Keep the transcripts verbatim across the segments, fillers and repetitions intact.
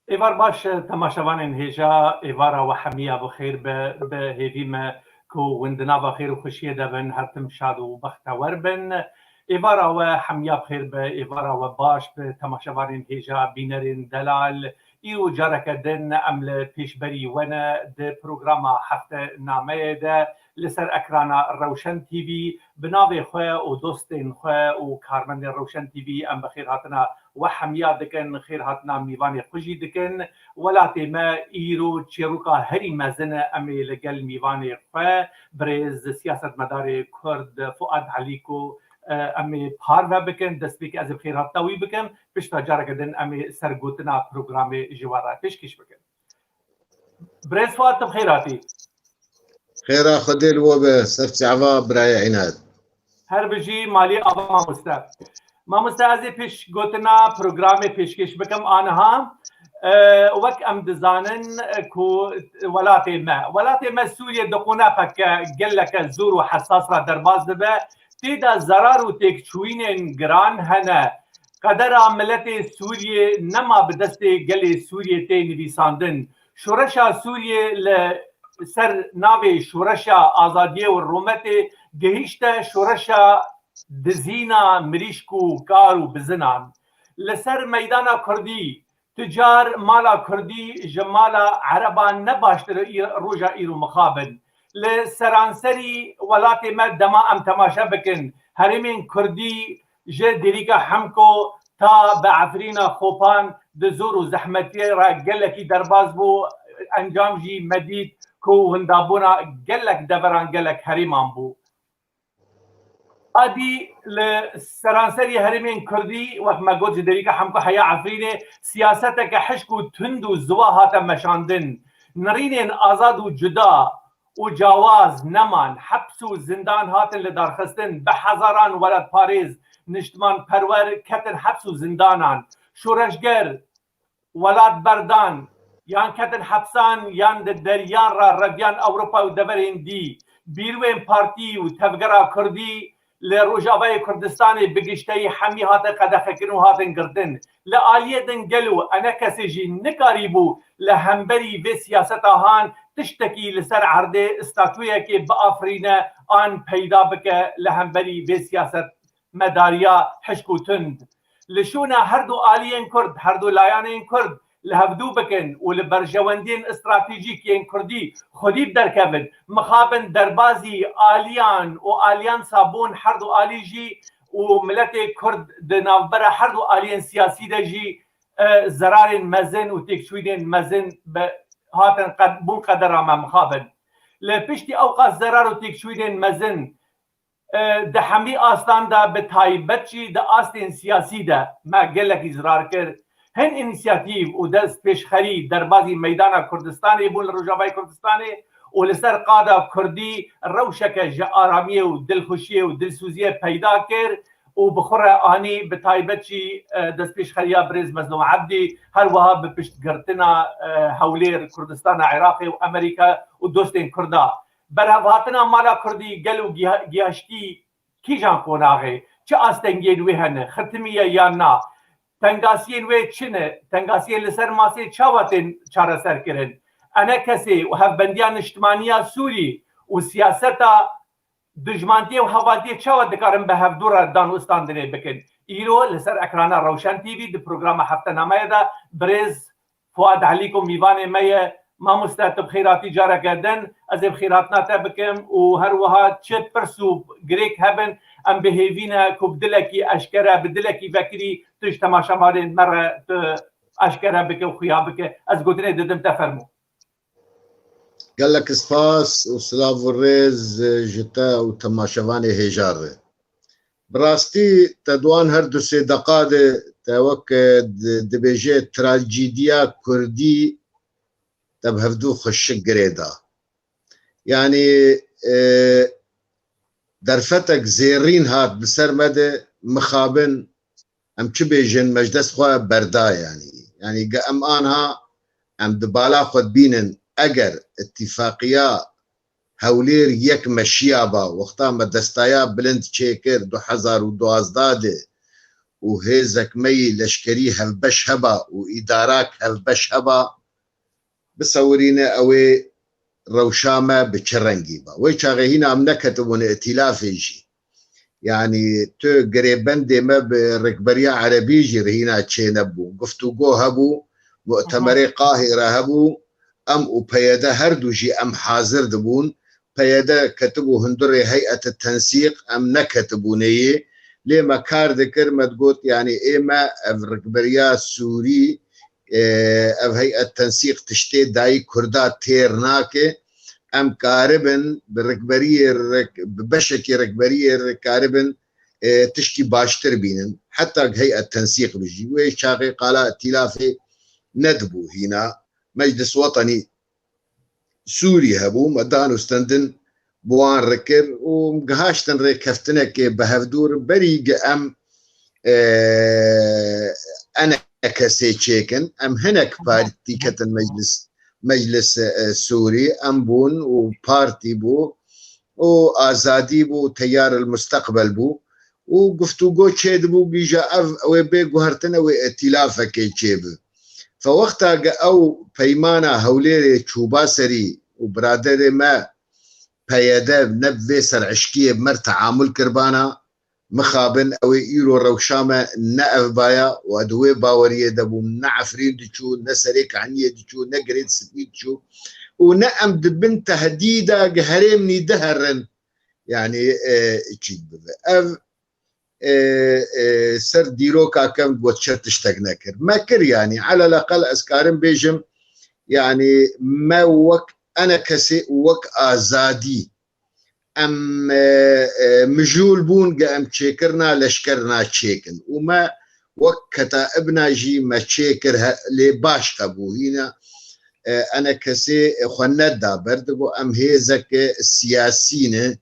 Êvar baş, temaşevanên hêja, êvara we hemiya bi xêr be, bi hêvî me ku hûn di nava xêr û xweşiyê de bin, her tim şad û bextewer bin. Êvara we hemiya bi xêr be, êvara we baş bi, temaşevanên hêja, bînerên delal. Îro careke din em li pêşberî we ne di programa Hefte Nameyê de li ser ekrana Rewşen T V bi navê xwe û dostên xwe û karmendên Rewşen T V em bi xêrhatina we hemiya dikin, xêrhatina mîvanê xwe jî dikin. Welatê me îro çîroka herî mezin e, em ê li gel mîvanê xwe, birêz siyasetmedarê Kurd Fuad Elîko, e, em ê parve bikin. Destpêkê ez ê bi xêrhatina wî bikim, pişta careke din em ê sergotina programê ji we re pêşkêş bikin. Birêz Fuad, tu bi xêr hatî. Xêra Xwedê li we be, ser çava birayê Înad. Her bijî, malî ava mamoste. Mamoste, ez ê pêşgotina programê pêşkêş bikim aniha. E, wek em dizanin, e, ku welatê me, welatê me Sûriye di qonaqeke geleke zor û hesas re derbas dibe. Tê de zerar û têkçûyînên giran hene. Qedera miletê Sûriyê nema bi destê gelê Sûriyê tê nivîsandin. Şoreşa Sûriyê li ser navê Şoreşa Azadiyê û Rûmetê gihîşte şoreşa dizîna mirîşk û kar û bizinan. Li ser meydana Kurdî, tu car mala Kurdî ji mala Ereban ne baştir î-, roja îro mixabin. Li seranserî welatê me dema em temaşe bikin, herêmên Kurdî ji Dêrîka Hemko ta bi Efrîna Xopan di zor û zehmetiyê re gelekî derbas bû. Encam jî me dît ku windabûna gelek deveran, gelek herêman bû. Adî li seranserî herêmên Kurdî, wek me got, ji Dêrîka Hemko heya Efrînê siyaseteke hişk û tund û ziwa hate meşandin. Nirînên azad û cuda û cawaz neman, heps û zindan hatin lidarxistin, bi hezaran welatparêz, niştimanperwer ketin heps û zindanan. Şoreşger welat berdan, yan ketin hepsan, yan di deriyan re reviyan Ewropa û deverên dî. Bîrwên partî û tevgera Kurdî li Rojavayê Kurdistanê bi gişteyî hemî hatin qedexekirin û hatin girtin. Li aliyê din gelo enekesê jî nikarîbû li hemberî vê siyaseta han tiştekî li ser erdê statuyekê biafirîne an peyda bike li hemberî vê siyasetmedariya hişk û tund. Li şûna her du aliyên Kurd, her du layanên Kurd li hevdû bikin û li berjewendiyên stratejîk yên Kurdî xwedî bi derkevin, mixabin derbazî aliyan û alyansa bûn her du alî jî û miletê Kurd di navbera her du aliyên siyasî de jî, e, zerarên mezin û têkçûyînên mezin bi, hatin qed-, bûn qedera me mixabin. Li piştî ewqas zerar û têkçûyînên mezin, e, di hemî astan de, bi taybet jî di astên siyasî de me gelekî zirar kir. Hin înîsiyatîv û destpêşxerî derbazî meydana Kurdistanê bûn li Rojavayê Kurdistanê û li ser qada Kurdî rewşeke ji aramiyê û dilxweşiyê û dilsoziyê peyda kir û bi xwe re anî, bi taybet jî, e, destpêşxeriya birêz Mezlûm Ebdî, her wiha bi piştgirtina, e, Hewlêr, Kurdistana Iraqê û Amerîka û dostên Kurda. Berhevhatina mala Kurdî gelo giha-, gihaştî kîjan qonaxê, çi astengiyên wê hene, xitimiye yan na? Tengasiyên wê çi ne? Tengasiyên li ser masê çawa tên çareserkirin? Enekesê û Hevbendiya Niştimaniya Sûrî û siyaseta dijmantiyê û hevaltiyê çawa dikarin bi hevdû re dan û standinê bikin? Îro li ser ekrana Rewşen T V di programa Heftenameyê de birêz Fuad Elîko mîvanê me ye. Mamoste, tu bi xêr hatî careke din. Ez ê bi xêrhatina te bikim û her wiha çi pirs û girêk hebin, em bi hêvî ne ku bi dilekî eşkere, bi dilekî vekirî tu ji temaşevanên me re tu eşkere bike û xuya bike. Ez gotinê didim te, fermo. Gelek spas û silav û rêz ji te û temaşevanê hêja re. Bi rastî te di wan her du sê deqa de te wek, e, di-, dibêje trajîdiya Kurdî te bi hevdû xweşik girê da. Yanî, e, derfetek zêrîn hat bi ser me de, mixabin, em çi bêjin, me ji dest xwe berda, yanî. Yanî ge em anha, em di bala xwe dibînin, eger îtîfaqiya Hewlêr yek meşiyaba, wexta me destaya bilind çêkir du hezar û duwazdeh de û hêzek me yî leşkerî hevbeş heba û îdarak hevbeş heba, bisewirîne ew ê rewşa me bi çi rengî ba. Wê çaxê hîna em neketibûne îtîlafê jî. Yanî tu girêbendê me bi rikberiya erebî jî hîna çênebû. Guftûgo hebû, mu'temerê Qahîre hebû, em û P Y D her du jî em hazir dibûn. P Y D ketibû hundirê heyete tensîq, em neketibûnê yê. Lê me kar dikir, me digot, yanî ê me ev rikberiya Sûrî, e, ev heyet tensîq tiştê dayî Kurda têr nake. Em karibin bi rikberiyê rek-, bi beşekê rikberiyê re karibin, e, tişkî baştir bînin. Heta heyet tensîq bijî. Wê çaxê qala îtîlafê nedibû hîna. Meclis Wetenî Sûrî hebû, me dan û stendin bi wan re kir û gihaştin rêkeftinekê bi hevdûr. Berî gi em, e, enekesê çêkin, em hinek partî ketin meclis, meclis, e, Sûrî, em bûn û partî bû û Azadî bû, Teyar el Musteqbel bû û guftûgo çêdibû, gîja ev, ew ê bê guhertin, ew ê îtîlafekê çêbi. Fe wexta ge ew peymana Hewlêrê çûba serî û biraderê me P Y D ne bi vê sereşkiyê bi me re teamul kirbana, mixabin ew ê îro rewşa me ne ev baya û ez di wê baweriyê de bûm, ne Efrîn diçû, ne Serê Kehniyê diçû, ne Girêd Spî diçû û ne em di bin tehdîda ge herêmnî diherin, yanî, e, çî bibe. Ev e, e, ser dîroka kevn got çi tiştek nekir. Me kir, yanî, eleleqel ez karim bêjim, yanî, me wek enekesê û wek Azadî em, e, e, mijûl bûn ge em çêkirina leşkerina çêkin. Û me wek ketaibna jî me çêkir, he, lê baş qebûhîna, e, enekesê xwe neda ber, digo em hêzeke siyasî ne,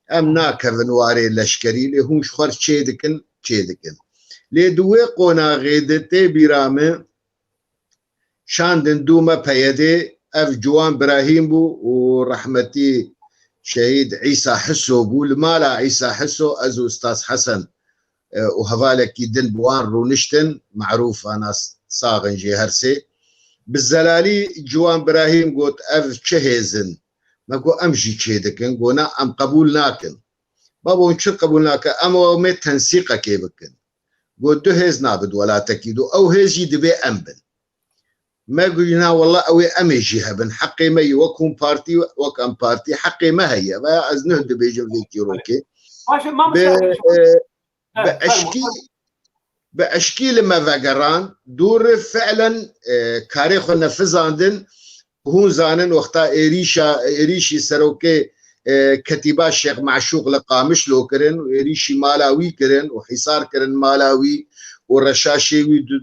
em nakevin warê leşkerî, lê hûn ji xwe re çê dikin, çê dikin. Lê di wê qonaxê de tê bîra min şandin dû me P Y D'ê, ev Ciwan Birahîm bû û rehmetî şehîd Îsa Hiso bû. Li mala Îsa Hiso ez û Ustaz Hesen, e, û hevalekî din bi wan rûniştin, Merûf ana saxin jê her sê. Bi zelalî Ciwan Birahîm got, ev çi hêz in? Me got, em jî çê dikin. Got, na, em qebûl nakin. Babo, hûn çi qebûl nakin? Em û em ê tensîqekê bikin. Got, du hêz nabin welatekî du. Ew hêz jî divê em bin. Me got, na, wela ew ê em ê jî hebin. Heqê me yî wek hûn partî, wek em partî. Heqê me heye. Veya ez nuh dibêjim vê çîrokê. Baş e, mamoste, bi, e, bi eşkî, bi eşkî li me vegeran, dûr fi'len, e, karê xwe nefizandin, hûn zanin wexta êrîşa, êrîşî serokê, e, Ketîba Şêx Meşûq li Qamişlo kirin û êrîşî mala wî kirin û hîsar kirin mala wî û reşaşê wî du,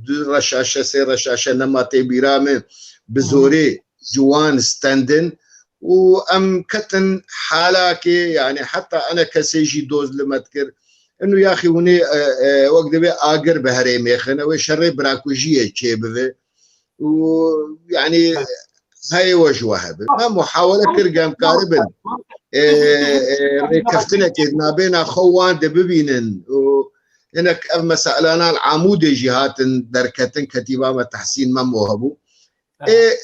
du reşaşe, sê reşaşe nema tê bîra min bi zorê ji wan stendin û em ketin halakê, yanî heta enekesê jî doz li me dikir. Inu yaxî hûnê, e, e, wek divê agir bi herêmê xin, ew ê şerê birakujiyê çêbive. Û, yanî, heyê we ji we hebe. Me muhawele kir, em karibin, e, e, rêkeftinekê di nabêna xwe wan de bibînin. Û hinek ev meselana li Amûdê jî hatin derketin, ketîba me Tehsîn Memo hebû. Ê,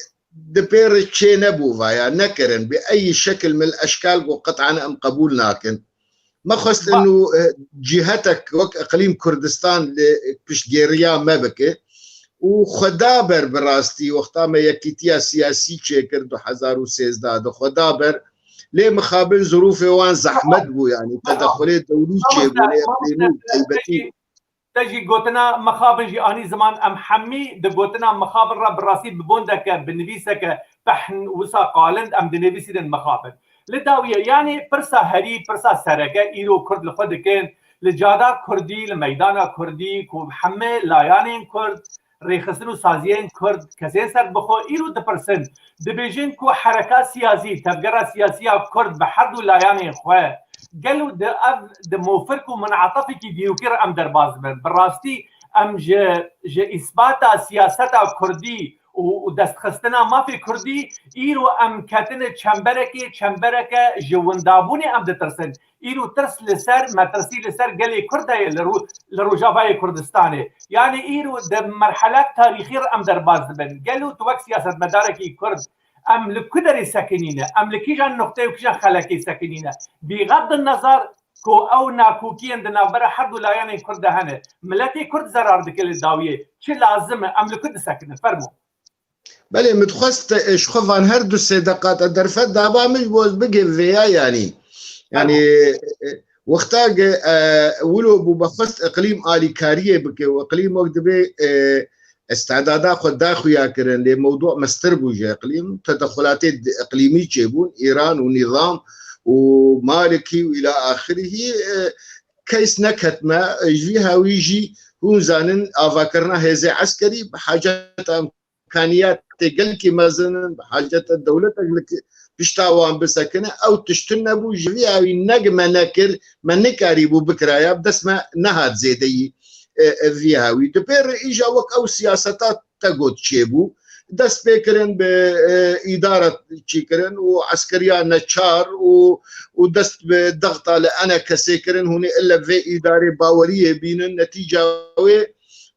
di pê re çê nebû vaya, nekirin. Bi eyî şekil min eşkal got qet'an em qebûl nakin. Me xwest inu, e, cîhetek wek Iqlîm Kurdistan li piştgêriya me bike û xwe da ber bi rastî wexta me yekîtiya siyasî çêkir du hezar û sêzdeh de xwe da ber. Lê mixabin zirûfê wan zehmet bû, yanî tedexulê dewlî çêbû, lê Iqlîmî taybetî. Te jî gotina mixabin jî anî ziman, em hemî di gotina mixabin re bi rastî bi bondeke, bi nivîseke pehn wisa qalind em dinivîsînin mixabin. Li dawiyê, yanî pirsa herî, pirsa sereke îro Kurd li xwe dikin, li cada Kurdî, li meydana Kurdî ku hemê layanên Kurd, rêxistin û saziyên Kurd, kesên serbixwe îro dipirsin, dibêjin ku hereka siyasî, tevgera siyasî ya Kurd bi her du layanên xwe, gelo di ev, di mofirk û munatefekî dîrokî re em derbas bin? Bi rastî em ji, ji îsbata siyaseta Kurdî û, û destxistina mafê Kurdî, îro em ketine çemberekê, çembereke ji windabûnê em ditirsin. Îro tirs li ser, metirsî li ser gelê Kurd heye li rû-, li Rojavayê Kurdistanê. Yanî îro di merhelek tarîxî re em derbas dibin. Gelo tu wek siyasetmedarekî Kurd, em li ku derê sekinîne? Em li kîjan noqteyê û kîjan xelekê sekinîne? Bîxeddin nezar ku ew nakokiyên di navbera her du layanên Kurd de hene. Miletê Kurd zerar dike li dawiyê. Çi lazim e? Em li ku disekinin? Fermo. Belê, min dixwest, e, ji xwe van her du sê deqa te derfet daba min ji bo ez bigê vêya, yanî. Yanî, e, wexta ge, e, wilo bû be xwest iqlîm alîkariyê bike û iqlîm wek dibê, e, estedada xwe daxuya kirin, lê mewdû mestir bû ji iqlîm, tedexulatê di-, iqlîmî çêbûn, Îran û nîzam û Malikî û îla axirî, e, keys neketme, e, ji vî hawî jî hûn zanin avakirina hêzê eskerî bi haceta îmkaniyatê gelkî mezin in, bi haceta dewletek li ki-, pişta wan bisekine, ew tiştin nebû, ji vî hawî ne gi me nekir, me nikarîbû bikiraya, bi dest me nehat zêdeyî, e, e, vî hawî. Di pê re îja wek ew siyaseta te got çêbû, dest pê kirin bi, e, îdara çîkirin û eskeriya neçar û, û dest bi dexta li enekesê kirin, hûnê ille vê îdarê baweriyê bînin, netîca wê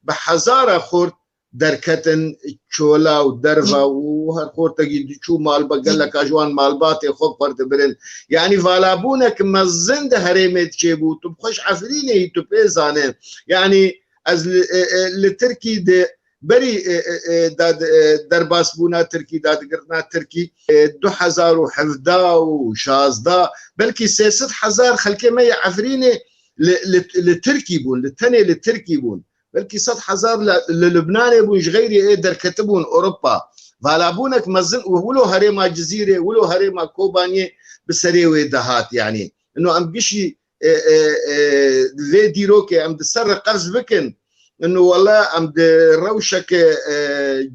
bi hezara xort derketin çola û derva û her xortekî diçû malba geleka ji wan malbatê xwe bi xwe dibirin. Yanî valabûnek mezin di herêmê diçêbû. Tu bi xwe ji Efrînê yî, tu pê zane. Yanî ez li, e, e, li Tirkî di berî, e, e, e, dad-, e, derbasbûna Tirkî, dadgirtina Tirkî, e, du hezar û hevdeh û şazdeh, belkî sê sed hezar xelkê me yê Efrînê li, li, li Tirkî bûn, li tenê li Tirkî bûn. Belkî sed hezar li, li Lubnanê bûn, ji xeyrî ê derketibûn Ewropa. Valabûnek mezin û wilo herêma Cizîrê, wilo herêma Kobaniyê bi serê wê dihat, yanî. Ino em gişî, e, e, e, vê dîrokê em di ser re qevz bikin, ino wele em di rewşeke, e,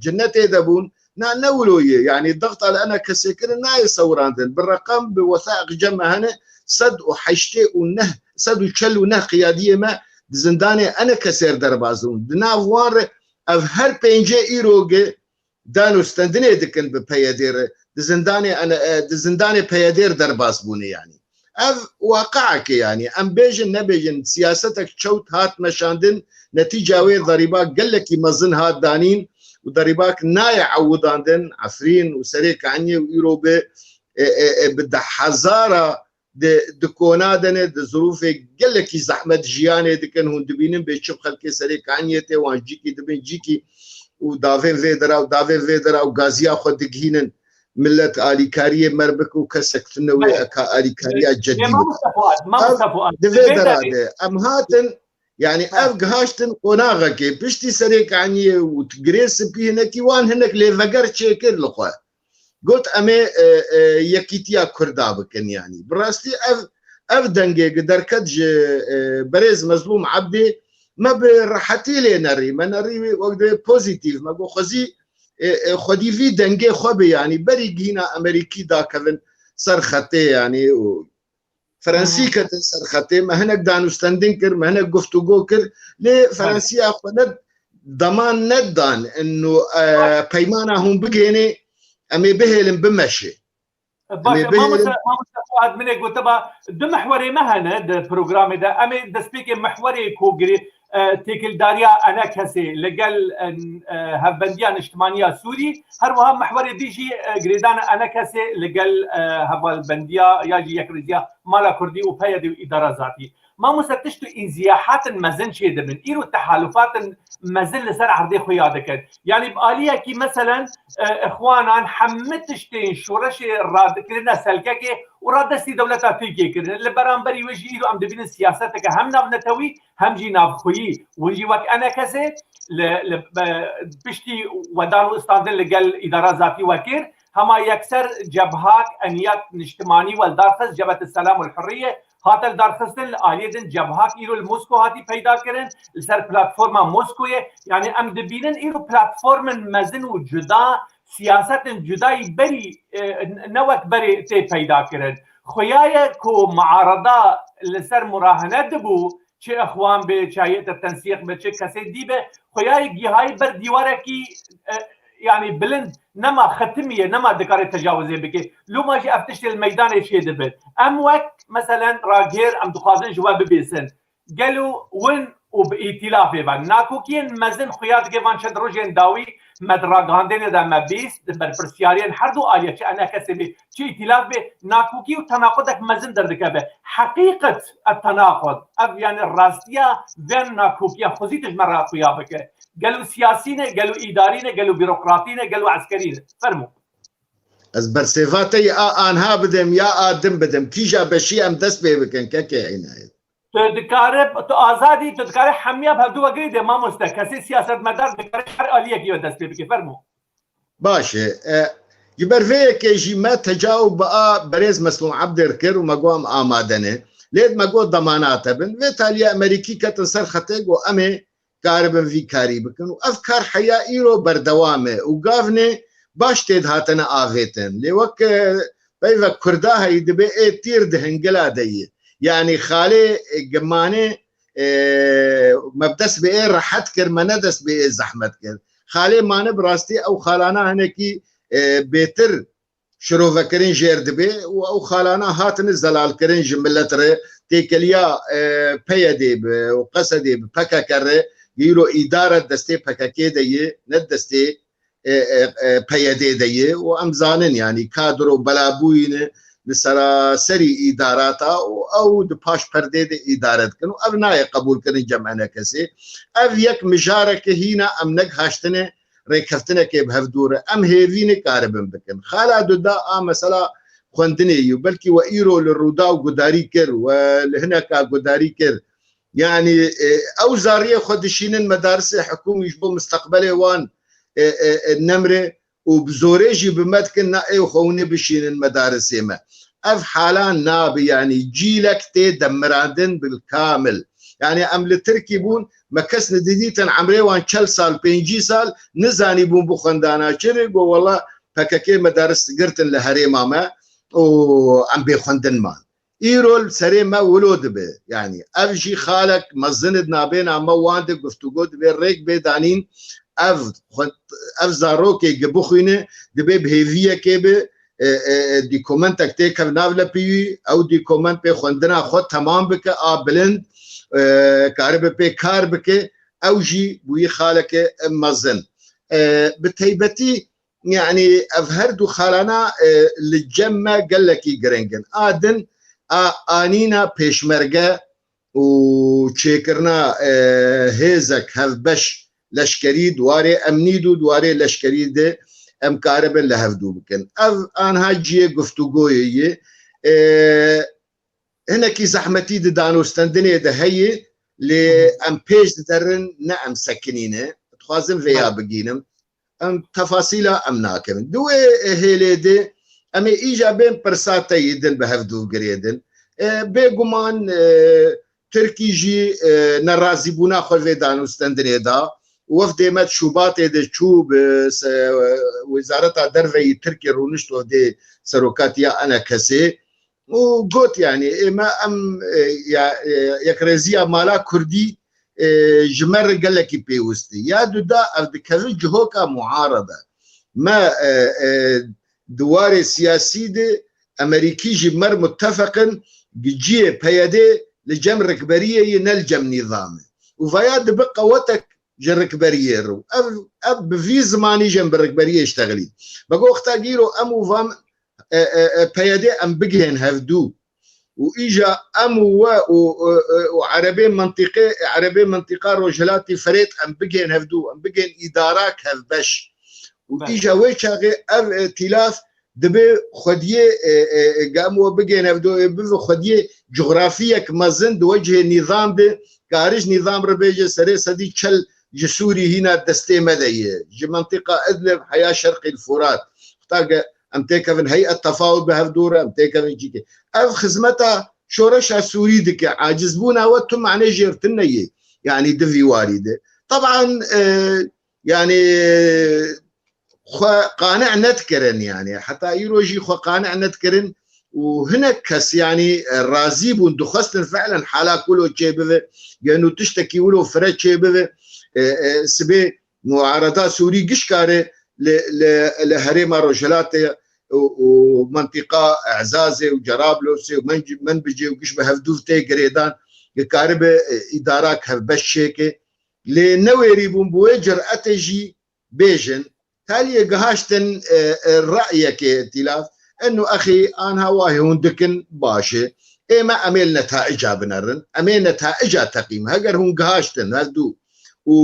cinnetê de bûn. Na, ne wilo ye. Yanî dexta li enekesê kirin nayê sewirandin. Bi reqem, bi wetheq cem me hene, sed û heştê û neh, sed û çel û neh qiyadiyê me di zindanê enekesê re derbas bûn. Di nav wan re ev her pêncê îro gi dan û stendinê dikin bi P Y D re. Di zindanê ene-, e, di zindanê P Y D re derbas bûne, yanî. Ev waqiake, yanî. Em bêjin, nebêjin, siyasetek çewt hat meşandin, netîca wê derîba gelekî mezin hat danîn û derîbak nayê ewidandin, Efrîn û Serê Kaniyê û îro bi, e, e, e, bi deh hezara di, di kona de ne, di zirûfê gelekî zehmet jiyanê dikin. Hûn dibînin bê çi bi xelkê Serê Kaniyê tê, wan cîkî dibin cîkî û davên vê dera û davên vê dera û gaziya xwe digihînin. Millet alîkariyê me re bike û kesek tune wê Belê. eka alîkariya Belê. cedî Lê bike. Mamoste Fuat, Mamoste Ev Fuat, di vê vê dera derê de em hatin, yanî Ha. ev gihaştin qonaxekê. Piştî Serê Kaniyê û Girê Spî hinekî wan hinek lêveger çêkir li xwe. Got, em ê, e, e, yekîtiya Kurda bikin, yanî. Bi rastî ev, ev dengê gi derket ji, e, berêz Mezlûm Ebdê, me bi rehetî lê nerî. Me nerî wek dê pozîtîf. Me got, xwezî, e, e, xwedî vî dengê xwe bi, yanî. Berî gihîna Amerîkî dakevin ser xetê, yanî, û Fransî Hmm. ketin ser xetê. Me hinek danûstendin kir, me hinek guftûgo kir. Lê Belê. Fransiya xwe ne deman nedan, ino, e, Baş. peymana hûn bigênê, em ê bihêlin bimeşê. Em Baş, ê bihêlin. Mamoste, Mamoste Fuat, min ê gotiba, du mihwerê me hene di programê de. Em ê destpêkê mihwerê kogirê, e, têkildariya enekesê li gel, e, e, Hevbendiya Niştimaniya Sûrî, her wiha mihwerê dî jî, e, girêdana enekesê li gel, e, hevalbendiya ya jî yekrêziya Mala Kurdî û P Y D û îdara zatî. Mamoste, tişt û înziyahatin mezin çêdibin. Îro tehalufatin mezin li ser erdê xwe ya dikin. Yanî bi aliyekî meselen, e, ixwanan hemî tiştên şoreşê radikirine selkekê û radestî dewleta Tirkiyê kirine. Li beramberî wê jî îro em dibînin siyaseteke hem navnetewî hem jî navxweyî. Hûn jî wek enekesê li, li, e, piştî wedan û istandin li gel îdara zatî wekir, hema yekser cebhak, eniyat niştimanî weldarxist, Cebhet Selam û Hurriye, hate lidarxistin, li aliyê din cebhak îro li Mosko hatî peyda kirin, li ser platforma Moskoyê. Yanî em dibînin îro platformên mezin û cuda, siyasetên cudayî berî, e, ne wek berê tê peyda kirin. Xuya ye ku muarada li ser murahene dibû, çi Ixwan be, çi Heyet Tensîq be, çi kesê dî be, xuya ye gihayî ber dîwarekî, e, yanî bilind nema xetimiye, nema dikare tecawizê bike. Loma jî ev tiştê li meydanê çê dibin. Em wek, meselen, ragêr, em dixwazin ji we bibêsin. Gelo win û bi îtîlafê ve nakokiyên mezin xuya dike van çend rojên dawî me di ragihandinê de me bîst, di berpirsiyariyên her du aliyê, çi enekesê bê, çi îtîlaf bê, nakokî û tenaqudek mezin derdikeve. Heqîqet, ev tenaqud, ev, yanî, rastiya vên nakokiya xwezî tu ji me re xuya bike. Gelo siyasî ne, gelo îdarî ne, gelo bîrokratî ne, gelo eskerî ne? Fermo. Ez bersêva te yê a anha bidim ya a din bidim. Kîja beşî em dest pê bikin, kekê Înayet? Tu dikare, tu azadî, tu dikare hemiya bi hevdu ve girî de, mamoste. Kesê siyasetmedar dikare her aliyekî ve dest pê bike. Fermo. Baş e. E, ji ber vê yekê jî me tecaw bi a berêz Meslûm Ebdêr kir û me got em amade ne. Lê me got demanate bin. Vê taliyê Amerîkî ketin ser xetê, got em ê karibin vî karî bikin û ev kar heya îro berdewam e û gavnê baş tê dihatine avêtin. Lê wek, e, peyve Kurda heyî dibe ê tîr di hingila de yî. Yanî xalê, e, gimanê, e, me bi dest bê ê rehet kir, me ne dest bê ê zehmet kir. Xalê mane bi rastî ew xalana hinekî, e, bêtir şirovekirin jêr dibe û ew xalana hatine zelalkirin ji milet re, têkiliya, e, P Y D bi û Q S D bi P K K re, îro îdare destê P K K de ye, ne destê, e, e, e, P Y D de ye û em zanin, yanî kadro belabûyî ne li seraserî îdarata û ew di paş perdê de îdare dikin û ev nayê qebûlkirin cem enekesê. Ev yek mijareke hîna em negihaştine rêkeftinekê bi hev dû re. Em hêvî nikaribin bikin. Xala duda a mesela xwendinê yû. Belkî we îro li Rûdaw gudarî kir, we li hineka gudarî kir. Yanî, e, ew zariyê xwe dişînin medarisê hikûmî ji bo misteqbelê wan, e, e, e, nemre û bi zorê jî bi me dikin, na ê xwe hûnê bişînin medarisê me. Ev hala nabe, yanî cîlek tê demirandin bil kamil. Yanî em li Tirkî bûn, me kes nedidîtin, emrê wan çel sal, pêncî sal, nizanîbûn bi xwendana çi re, got, wela P K K medaris girtin li herêma me û em bêxwendin man. Îro li serê me wilo dibe. Yanî ev jî xalek mezin di nabêna me wan de guftûgo dibe, rêk bê danîn, ev xwe, ev zarokê gi bixwîne, dibe bi hêviyekê be, e, e, e, dîkomentek têkev nav lepî wî, ew dîkoment pê xwendina xwe temam bike, a bilind, e, karibe pê kar bike, ew jî bûyî xaleke mezin. E, bi teybetî, yanî ev her du xalana, e, li cem me gelekî giring in. A din, a anîna pêşmerge û çêkirina, e, hêzek hevbeş leşkerî di warê emnî de û di warê leşkerî de em karibin li hevdû bikin. Ev anha cihê guftûgoyê ye. E, hinekî zehmetî di danûstendinê de heye, lê Hı hı. em pêş diderin, ne em sekinîne. Dixwazim vêya Hı. bigînim. Em tefasîla em nakevin. Di wê hêlê de em ê îca bên pirsa te yî din bi hevdû girêdin. E, bêguman, e, Tirkî jî, e, nerazîbûna xwe vê danûstendinê da. Wefdê me di Şubatê de çû bi se-, Wezareta Derve yî Tirkî rûnişt wefdê serokatiya enekesê û got, yanî, ê me em, e, ya, e, yekrêziya mala Kurdî, e, ji me re gelekî pêwist e. Ya duda ev dikeve cihoka muarede. Me, e, e, di warê siyasî de Amerîkî jî mer muttefeq in, cihê P Y D li cem rikberiyê ye, ne li cem nîzam e. Û vaya dibe qewetek ji rikberiyê re. Ev, ev bi vî zimanî jî em bi rikberiyê iştexilîn. Me got, wexta gîro em û van, e, e, e, P Y D em bigihên hevdû. Û îja em û we û, e, e, û erebê mintîqê, erebê mintîqa Rojhilatî Firêt em bigihên hevdû, em bigihên îdarak hevbeş. Û Belê. îja wê çaxê ev, e, tîlaf dibe xwediyê, e, e, e, gam we bigên hevdo, e, bibe xwediyê cografiyek mezin di wecihê nîzam de, karij nîzam re bêje serê sedî çel ji Sûrî hîna destê me de ye. Ji mintîqa Idlib heya Şerqî Furat. Xta ge em têkevin heyet tefawut bi hevdû re, em têkevin çîkê. Ev xizmeta şoreşa Sûrî dike. Acizbûna we tu mane jêr tune ye. Yanî di vî warî de. Teban, e, yanî xwe qane nedikirin, yanî heta îro jî xwe qane nedikirin û hinek kes, yanî, e, razî bûn, dixwestin fiilen hala kulo çêbibe, geno tiştekî wilo fire çêbibe. E, e, sibê muareda Sûrî gişkare li, li, li herêma Rojhilatê û, û mentiqa Ezazê û Cerablosê û Menc-, Menbicê û giş bi hevdûv tê girêdan, dikaribe, e, îdarak hevbeş çêke. Lê newêrîbûn bi wê curetê jî bêjin, taliyê gihaştin, e, e, reyekê îtîlaf, eno exî anha wahî hûn dikin baş e. Ê me em ê li netaica binerin, em ê netaica teqîm. Heger hûn gihaştin hevdû û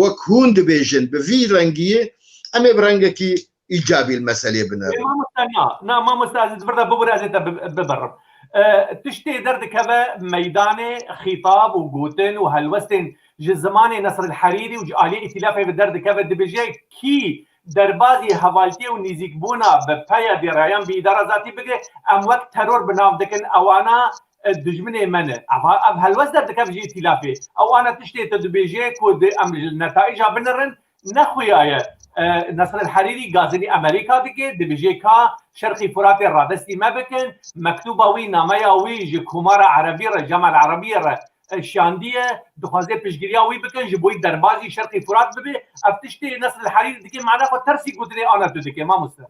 wek hûn dibêjin bi vî rengiyê, em ê bi rengekî îcabî li meselê binerin. Ê mamoste, na, na, mamoste, ez ê di vir de bibûre, ez ê te bi-, bibirim. E, tiştê derdikeve meydanê xîtab û gotin û helwestên ji zimanê Nesr el Herîrî û ji aliyê îtîlafê ve derdikeve, dibêje kî derbazî hevaltiyê û nîzîkbûna bi P Y D'ê re yan bi îdara zatî bike, em wek teror bi nav dikin, ewana, e, dijminê me ne. Ev, ev helwest derdikeve ji îtîlafê. Ewana tiştê tu dibêje ku di, em ji netaica binirin, nexuyaye. E, Nesr el Herîrî gazinî Amerîka dike, dibêje ka Şerqî Furatê radestî me bikin, mektuba wî, nameya wî ji Komara Erebî re, Cemal Erebiyê re, e, şandiye, dixwaze piştgiriya wî bikin, ji bo wî derbazî Şerqî Furat bibe. Ev tiştê Nesr el Herîrî dike, mana xwe tersî gotinê ana tu dike, mamoste.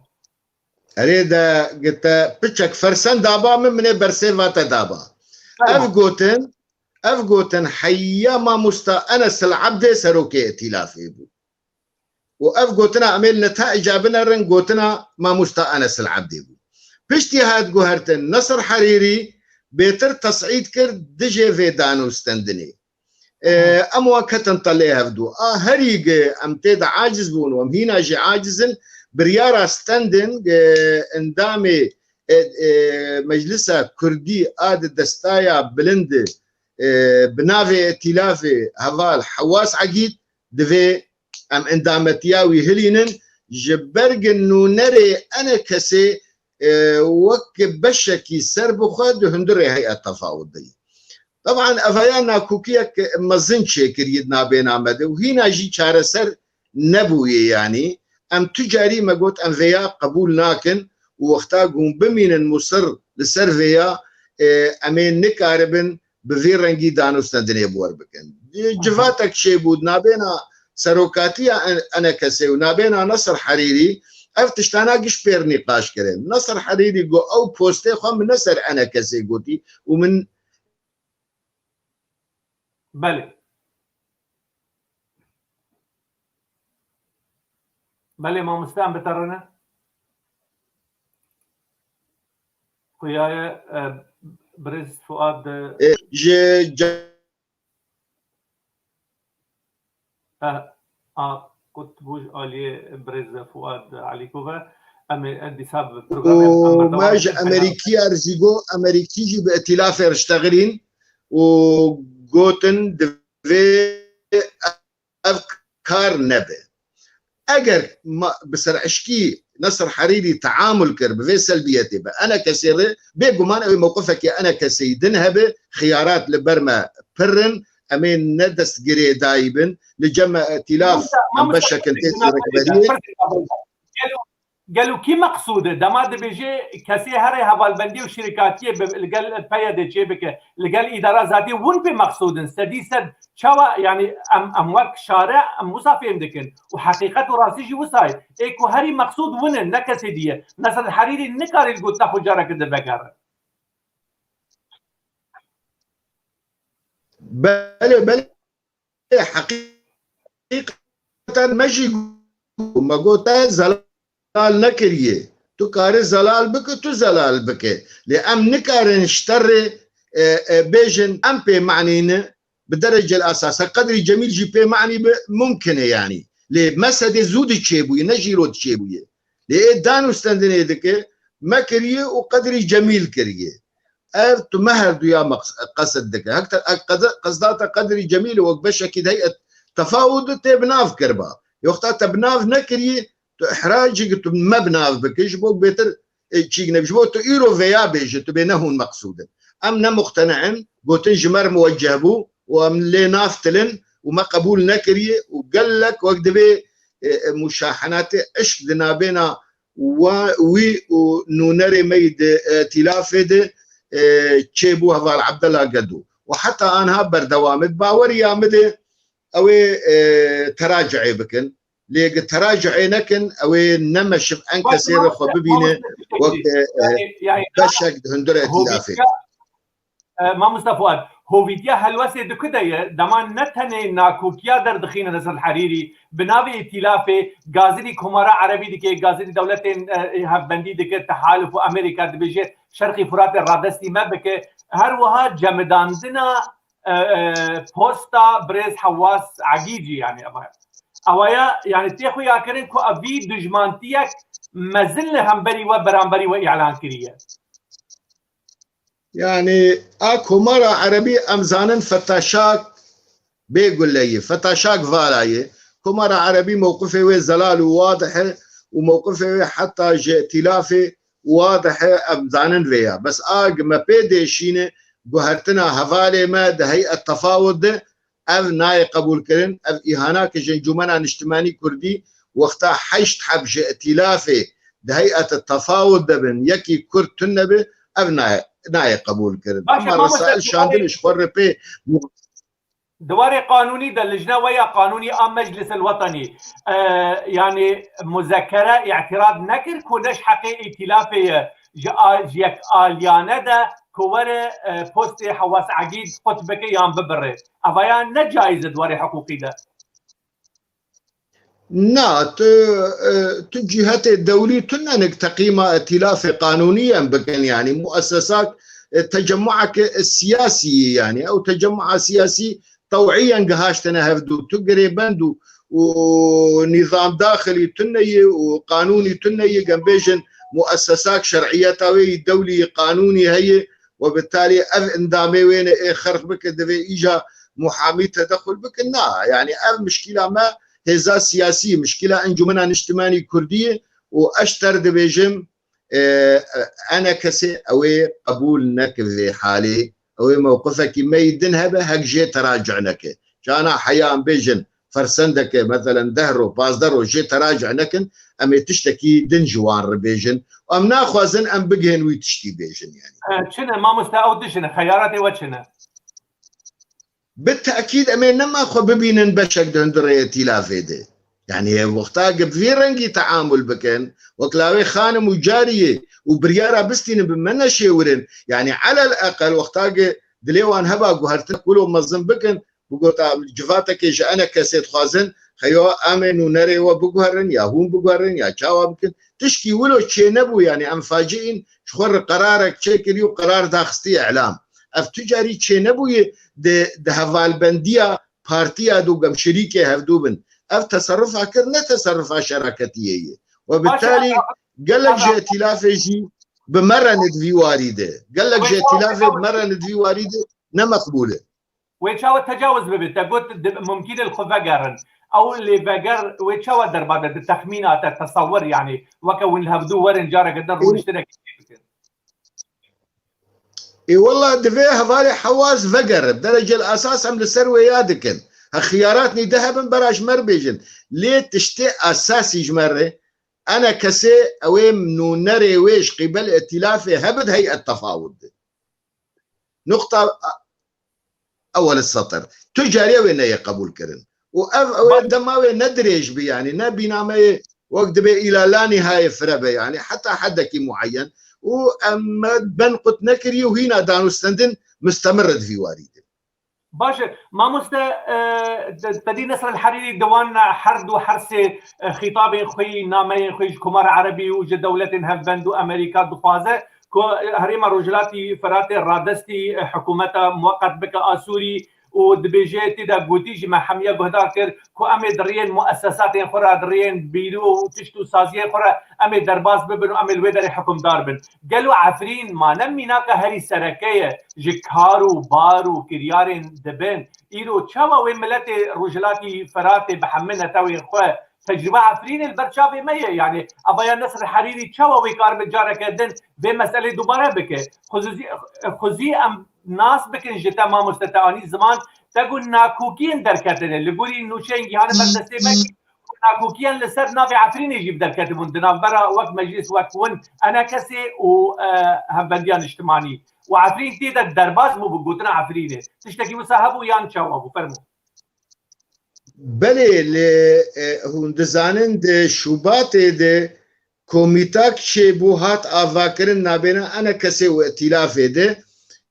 Erê de, te piçek fersen daba min, min ê bersêva te daba. Fermo. Ev gotin, ev gotin heya mamosta Enes el Ebdê serokê îtîlafê bû. Û ev gotina em ê li netaica binerin, gotina mamosta Enes el Ebdê bû. Piştî hat guhertin, Nesr Herîrî bêtir tesîd kir dijê vê danûstendinê. E, em wan ketin telê hevdû. A herî ge em tê de aciz bûn û em hîna jî aciz in, biryara stendin, e, endamê, e, e, Meclisa Kurdî a di destaya bilind, e, bi navê Îtîlafê heval Hewas Egîd, divê em endametiya wî hilînin, ji ber ge nûnerê enekesê, e, wek beşekî serbixwe di hundirê heyet tefawut de ye. Teban, ev heya nakokiyek mezin çêkiriye di nabêna me de û hîna jî çareser nebûye, yanî. Em tu carî me got, em vêya qebûl nakin û wexta ku hûn bimînin musir li ser vêya, e, em ê nikaribin bi vî rengî danûstendinê bi wer bikin. Civatek çêbû di nabêna serokatiya en-, enekesê û nabêna Nesr Herîrî, ev tiştana giş pêr nîqaş kirin. Nesr Herîrî got, ew postê xwe min ne ser enekesê gotî û min Belê. Belê, mamoste, em bi te re ne. Xuyaye, e, birêz Fuad, e, E, ji ca- e, a, qut bû ji aliyê birêz Fuad Elîko ve. Em ê, e, dîsa bi programê em û berdewam me ji dikin. Emerîkî erzî got, Emerîkî jî bi îtîlafê re ştexilîn û gotin divê ev kar nebe. Eger ma, bi ser eşkî Nesr Herîrî teamul kir bi vê selbiyetê, bi enekesê re, bêguman ew ê mewqifekê enekeseyî din hebe, xiyarat li ber me pir in, em ê ne dest girêdayî bin, li cem me îtîlaf, Mamoste, em mamoste, beşek in tê pirsek, rêkberiyê. Pirsek, pirsek. Gelo, gelo kî meqsûd e? Dema dibêje kesê herê hevalbendî û şirîkatiyê bi, li gel P Y D'ê çêbike, li gel îdara zatî, hûn pê meqsûd in. Sedî sed çawa, yanî em, em wek şare em wisa fêm dikin. Û heqîqet û rastî jî wisa ye. Ê ku herî meqsûd hûn in, ne kesê dî ye. Nesr Herîrî nikarî li got te xwe careke din vegere. Belê, belê. Heqîqeten me jî got, me got te zelal nekiriye. Tu karî zelal bike, tu zelal bike. Lê em nikarin ji te re, e, e, bêjin em pê manî ne, bi derecel esas. Qedrî Cemîl jî pê manî bi mumkin e yanî. Lê mesedê zû diçêbûye, ne jîro diçêbûye. Lê ê danûstendinê dike, me kiriye û Qedrî Cemîl kiriye. Ev tu me herduya meqs-, qesid dike. Hek te, hek qede-, qesda te Qedrî Cemîl wek beşekî di heyet tefawud tê bi nav kirba. Wexta te bi nav nekiriye, tu ihracî ki tu me bi nav bike, ji bo bêtir, e, çîk ne. Ji bo tu îro veya bêje, tu bê ne hûn meqsûd in. Em ne muqtene in, gotin ji me re muwecceh bû û em lê nav tilin û me qebûl nekiriye û gelek wek divê, e, e, muşahenatê eşk di nabêna wa, wî û nûnerê me yî di, e, îtîlafê de, e, çêbû heval Abdullah Gedo. Û heta anha berdewam e. Baweriya min de ew ê, e, teraci'ê bikin. Lê gi teracuê nekin, ew ê nemeşiv en kesê re xwe bibîne wek, e, e, beşek di hundirê îtîlafê. E, Mamoste Fuad, hovîtiya helwestê di ku de ye? Dema ne tenê nakokiya derdixîne Nesr Herîrî, bi navê îtîlafê gazinî Komara Erebî dike, gazinî dewletên, e, hevbendî dike, Tehaluf û Amerîka dibêje, Şerqî Furatê radestî me bike. Her wiha cemidandina, e, e, posta birêz Hewas Egî jî, yani, ev, ewaya, yani, tê xuyakirin ku ev vî dijmantiyek mezin li hemberî we, beramberî we îlan kiriye. Yani, a Komara Erebî em zanin Fetaşak bê gule ye, Fetaşak vala ye. Komara Erebî mewqifê wê zelal û wadih e û mewqifê wê heta ji îtîlafê wadih e, em zanin vê ya. Bes a gi me pê dêşîne guhertina hevalê me di heyet tefawut de, ev nayê qebûlkirin, ev îhana ke ji Encûmena Niştimanî Kurdî wexta heşt heb ji îtîlafê di heyet tefawut de bin, yekî Kurd tune be, ev nayê, nayê qebûlkirin. Baş e, Ama mamoste, resail tu şandin erê ji xwe re pê Di warê qanûnî de lijne we ya qanûnî a Meclis el Wetenî, e, yani muzekere, îtirad nekir ku ne ji heqê îtîlafê ye, ji a-, ji yek aliyane de ku were, e, postê Hewas Egîd qut bike yan bibire. Evaya ne caiz e di warê hiqûqî de. Na, tu, e, tu cîhetê dewlî tune nik teqîma îtîlafê qanûnî em bikin, yani muessesak, e, tecemmueke siyasî ye, yani ew tecemmua siyasî tewîyen gihaştine hevdû. Tu girêbend û, û nîzam daxilî tune ye û qanûnî tune ye, gem bêjin muessesak şer'iyeta wê yî dewlî qanûnî heye, we bi talî ev endamê wê ne ê xerq bike, divê îja muhamî tedexul bikin. Na, yani ev mişkîla me hêza siyasî, mişkîla Encûmena Niştimanî Kurdî ye û ez ter dibêjim, e, e, enekesê ew ê qebûl neke vê halê. Ew ê mewqifekî me yî din hebe, hek jê teraci neke. Cana heya em bêjin, fersendeke, meselen, deh ro, pazdeh ro jê teraci nekin, em ê tiştekî din ji wan re bêjin. Em naxwazin em bigihên wî tiştî bêjin, yani. E, çi ne, mamoste, ew dijine, xeyaratê we çi ne? Bi tekîd em ê nema xwe bibînin beşek di hundirê îtîlafê de. Yani wexta ki bi vî rengî teamul bikin, wek lawê xanim û cariyê û biryara bistînin bi me neşêwirin. Yani elel eqel wexta ki dilê wan heba guhertin wilo mezin bikin, bigota civatekê ji enekesê dixwazin, xeyo em ê nûnerê we biguherin ya hûn biguherin ya çawa bikin. Tişkî wilo çênebû, yani em faciîn ji xwe re qerarek çêkirî û qerar daxistî îlam. Ev tu carî çênebûye di, di hevalbendiya partiya dû gem şirîkê hevdû bin. Ev teserrufa kir ne teserrufa şeraketiyê ye. We bi Baş e, talî ama, gelek ji ama îtîlafê jî bi me re ne di vî warî de. Gelek Wê ji çawa îtîlafê bi me re ne di vî warî de ne meqbûl e. Wê çawa tecawuz bibe? Te got di, mumkîn e li xwe vegerin. Ew lê veger wê çawa derba de di texmîna te, tesewir, yani weke hûn li hevdû werin careke din rûniştinek bikin. Ê wela divê hevalê Hewaz vegere. Derecel esas em li ser wê ya dikin. He xiyaratnî de hebin bera ji me re bêjin. Lê tiştê esasî ji me re, ene kesê ew ê nûnerê wê ji qîbel îtîlafê hebid heyet tefawut de. Nuqta ewel setir. Tu carî wê neyê qebûl kirin. Û ev, ew ê dema wê ne dirêj bi, yani ne bînameyê wek dibê îla la nîhayê fire be, yani heta hedekî muayyen. Û em me ben qut nekiriye û hîna danûstendin mistemir di vî warî de. Baş e. Mamoste, e, te-, te dî Nesr el Herîrî di wan her du her sê, e, xîtabên xwe yî, nameyên xwe yî ji Komara Erebî û ji dewletên hevbend û Amerîka dixwaze ku Herêma Rojhilatî Firatê radestî, e, hikûmeta muweqet bike a Sûrî û dibêje tê de gotî jî me hemiya guhdar kir ku em ê di riyên muessesatên xwe re, di riyên bîro û tişt û saziyên xwe re em ê derbas bibin û em ê li wê derê hikimdar bin. Gelo Efrîn ma ne mînaka herî sereke ye ji kar û bar û kiryarên dibin? Îro çawa wê miletê Rojhilatî Firatê bi hemî netewên xwe tecrûba Efrînê li ber çavê me ye? Yani evaya Nesr Herîrî çawa wê karibe careke din vê meselê dubare bike? Xuzuzî, xuzî em nas bikin ji te mamoste, te anî ziman, te got nakokiyên derketine. Li gorî nûçeyên gihane ber destê me, nakokiyên li ser navê Efrînê jî bi derketibûn. Di navbera wek meclis, wek win, enekesê û, e, hevbendiya niştimanî. Û Efrîn tê de derbas bû bi gotina Efrînê. Tiştekî wisa hebû yan çawa bû? Fermo. Belê, lê, e, hûn dizanin di Şubatê de komîtak çêbû, hat avakirin nabêna ENKSê û Îtîlafê de,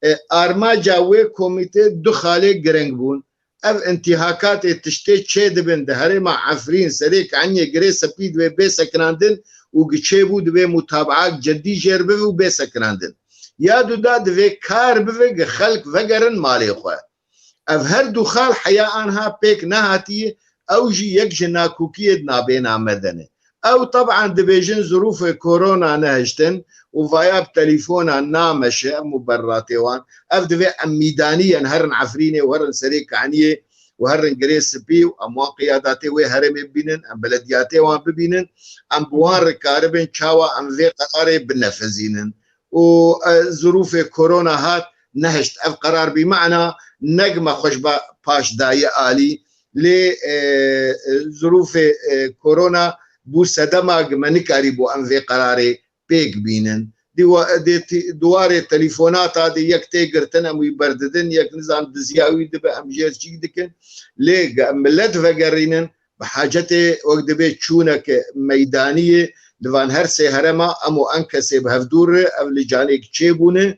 e, armaca wê komîtê du xalê giring bûn. Ev întîhakatê tiştê çêdibin di herêma Efrîn, Serê Kaniyê, Girê Spî divê bê sekinandin û gi çêbû divê mutabaak cidî jêr bibe û bê sekinandin. Ya duda divê kar bibe gi xelk vegerin malê xwe. Ev her du xal heya anha pêk nehatiye, ew jî yek ji nakokiyê di nabêna me de ne. Ew teban dibêjin zirûfê korona nehiştin û vaya bi telefona nameşe, em û berratê wan. Ev divê em mîdanî yen, herin Efrînê û herin Serê Kaniyê û herin Girê Spî û em wan qiyadatê wê herêmê bibînin, em belediyatê wan bibînin, em bi wan re karibin çawa em vê qerarê binefizînin. Û, e, zirûfê korona hat, nehişt ev qerar bî mana, ne gi me xwe ji ba-, paş daye alî, lê, e, e, zirûfê, e, korona bû sedema gi me nikarîbû em vê qerarê pêk bînin. Dîwa-, dê tî-, di warê telefonata de yek tê girtin, em wî berdidin, yek nizan diziya wî dibe, em jêr çîk dikin. Lê ge-, em millet vegerînin, bi hacetê wek dibê çûneke meydanî ye, li van her sê herema em û ENKSê bi hevdû re, ev li canêk çêbûne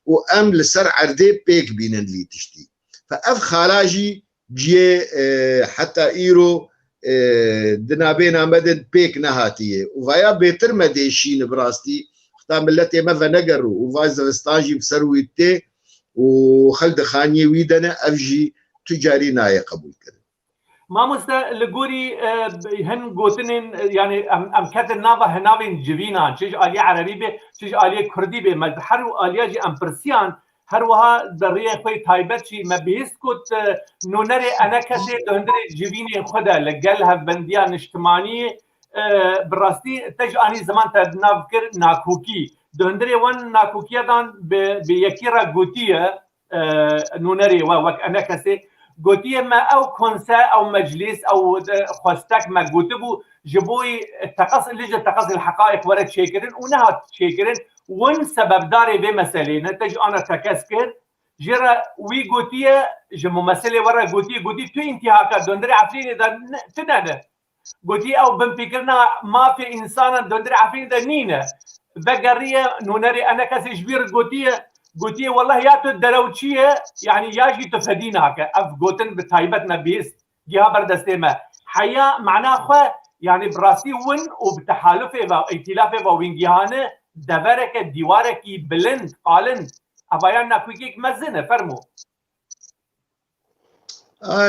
û em li ser erdê pêk bînin vî tiştî. Fe ev xala jî ciyê, e, heta îro, e, di nabêna me de pêk nehatiye. Û vaya bêtir me dê şîne bi rastî, xta milletê me venegerû û va zivistan jî bi ser wî tê û xelk di xaniyê wî de ne, ev jî tu carî nayê qebûlkirin. Mamoste, li gorî, e, hin gotinên, e, yani em, em ketin nava hinavên civînan, çi ji aliyê erebî be, çi ji aliyê kurdî be, me her aliya jî em pirsiyan, her wiha di riyê xwe yê taybet jî me bihîst got, e, nûnerê ENKSê di hundirê civînê xwe de li gel hevbendiya niştimanî, e, bi rastî te ji anî ziman te nav kir nakokî. Di hundirê wan nakokiya dan bi, bi yekî re gotiye, e, nûnerê we wek ENKSê, gotiye me ew konse, ew meclîs, ew, e, xwestek me gotibû, ji bo yî teqes, li ji teqes li heqaîq were çêkirin û nehat çêkirin. Win sebebdarê vê meselê ne, te ji ana tekez kir, jê re wî gotiye, ji mumesilê we re gotiye, gotî tu întîhaka dundirê Efrînê de ne, tune ne. Gotî ew binpêkirina mafê însanan dundirê Efrînê de nîne. Vegeriye nûnerê ENKSê ji wî re gotiye, gotiye wellah ya tu derewçî ye, yani ya jî tu fedî nake. Ev gotin bi taybet me bihîst, giha ber destê me. Heya mana xwe, yani bi rastî win û bi tehalufê ve, îtîlafê ve wîn gihane, devereke, dîwarekî bilind, qalin. Ev ya nakokiyek mezin e, fermo.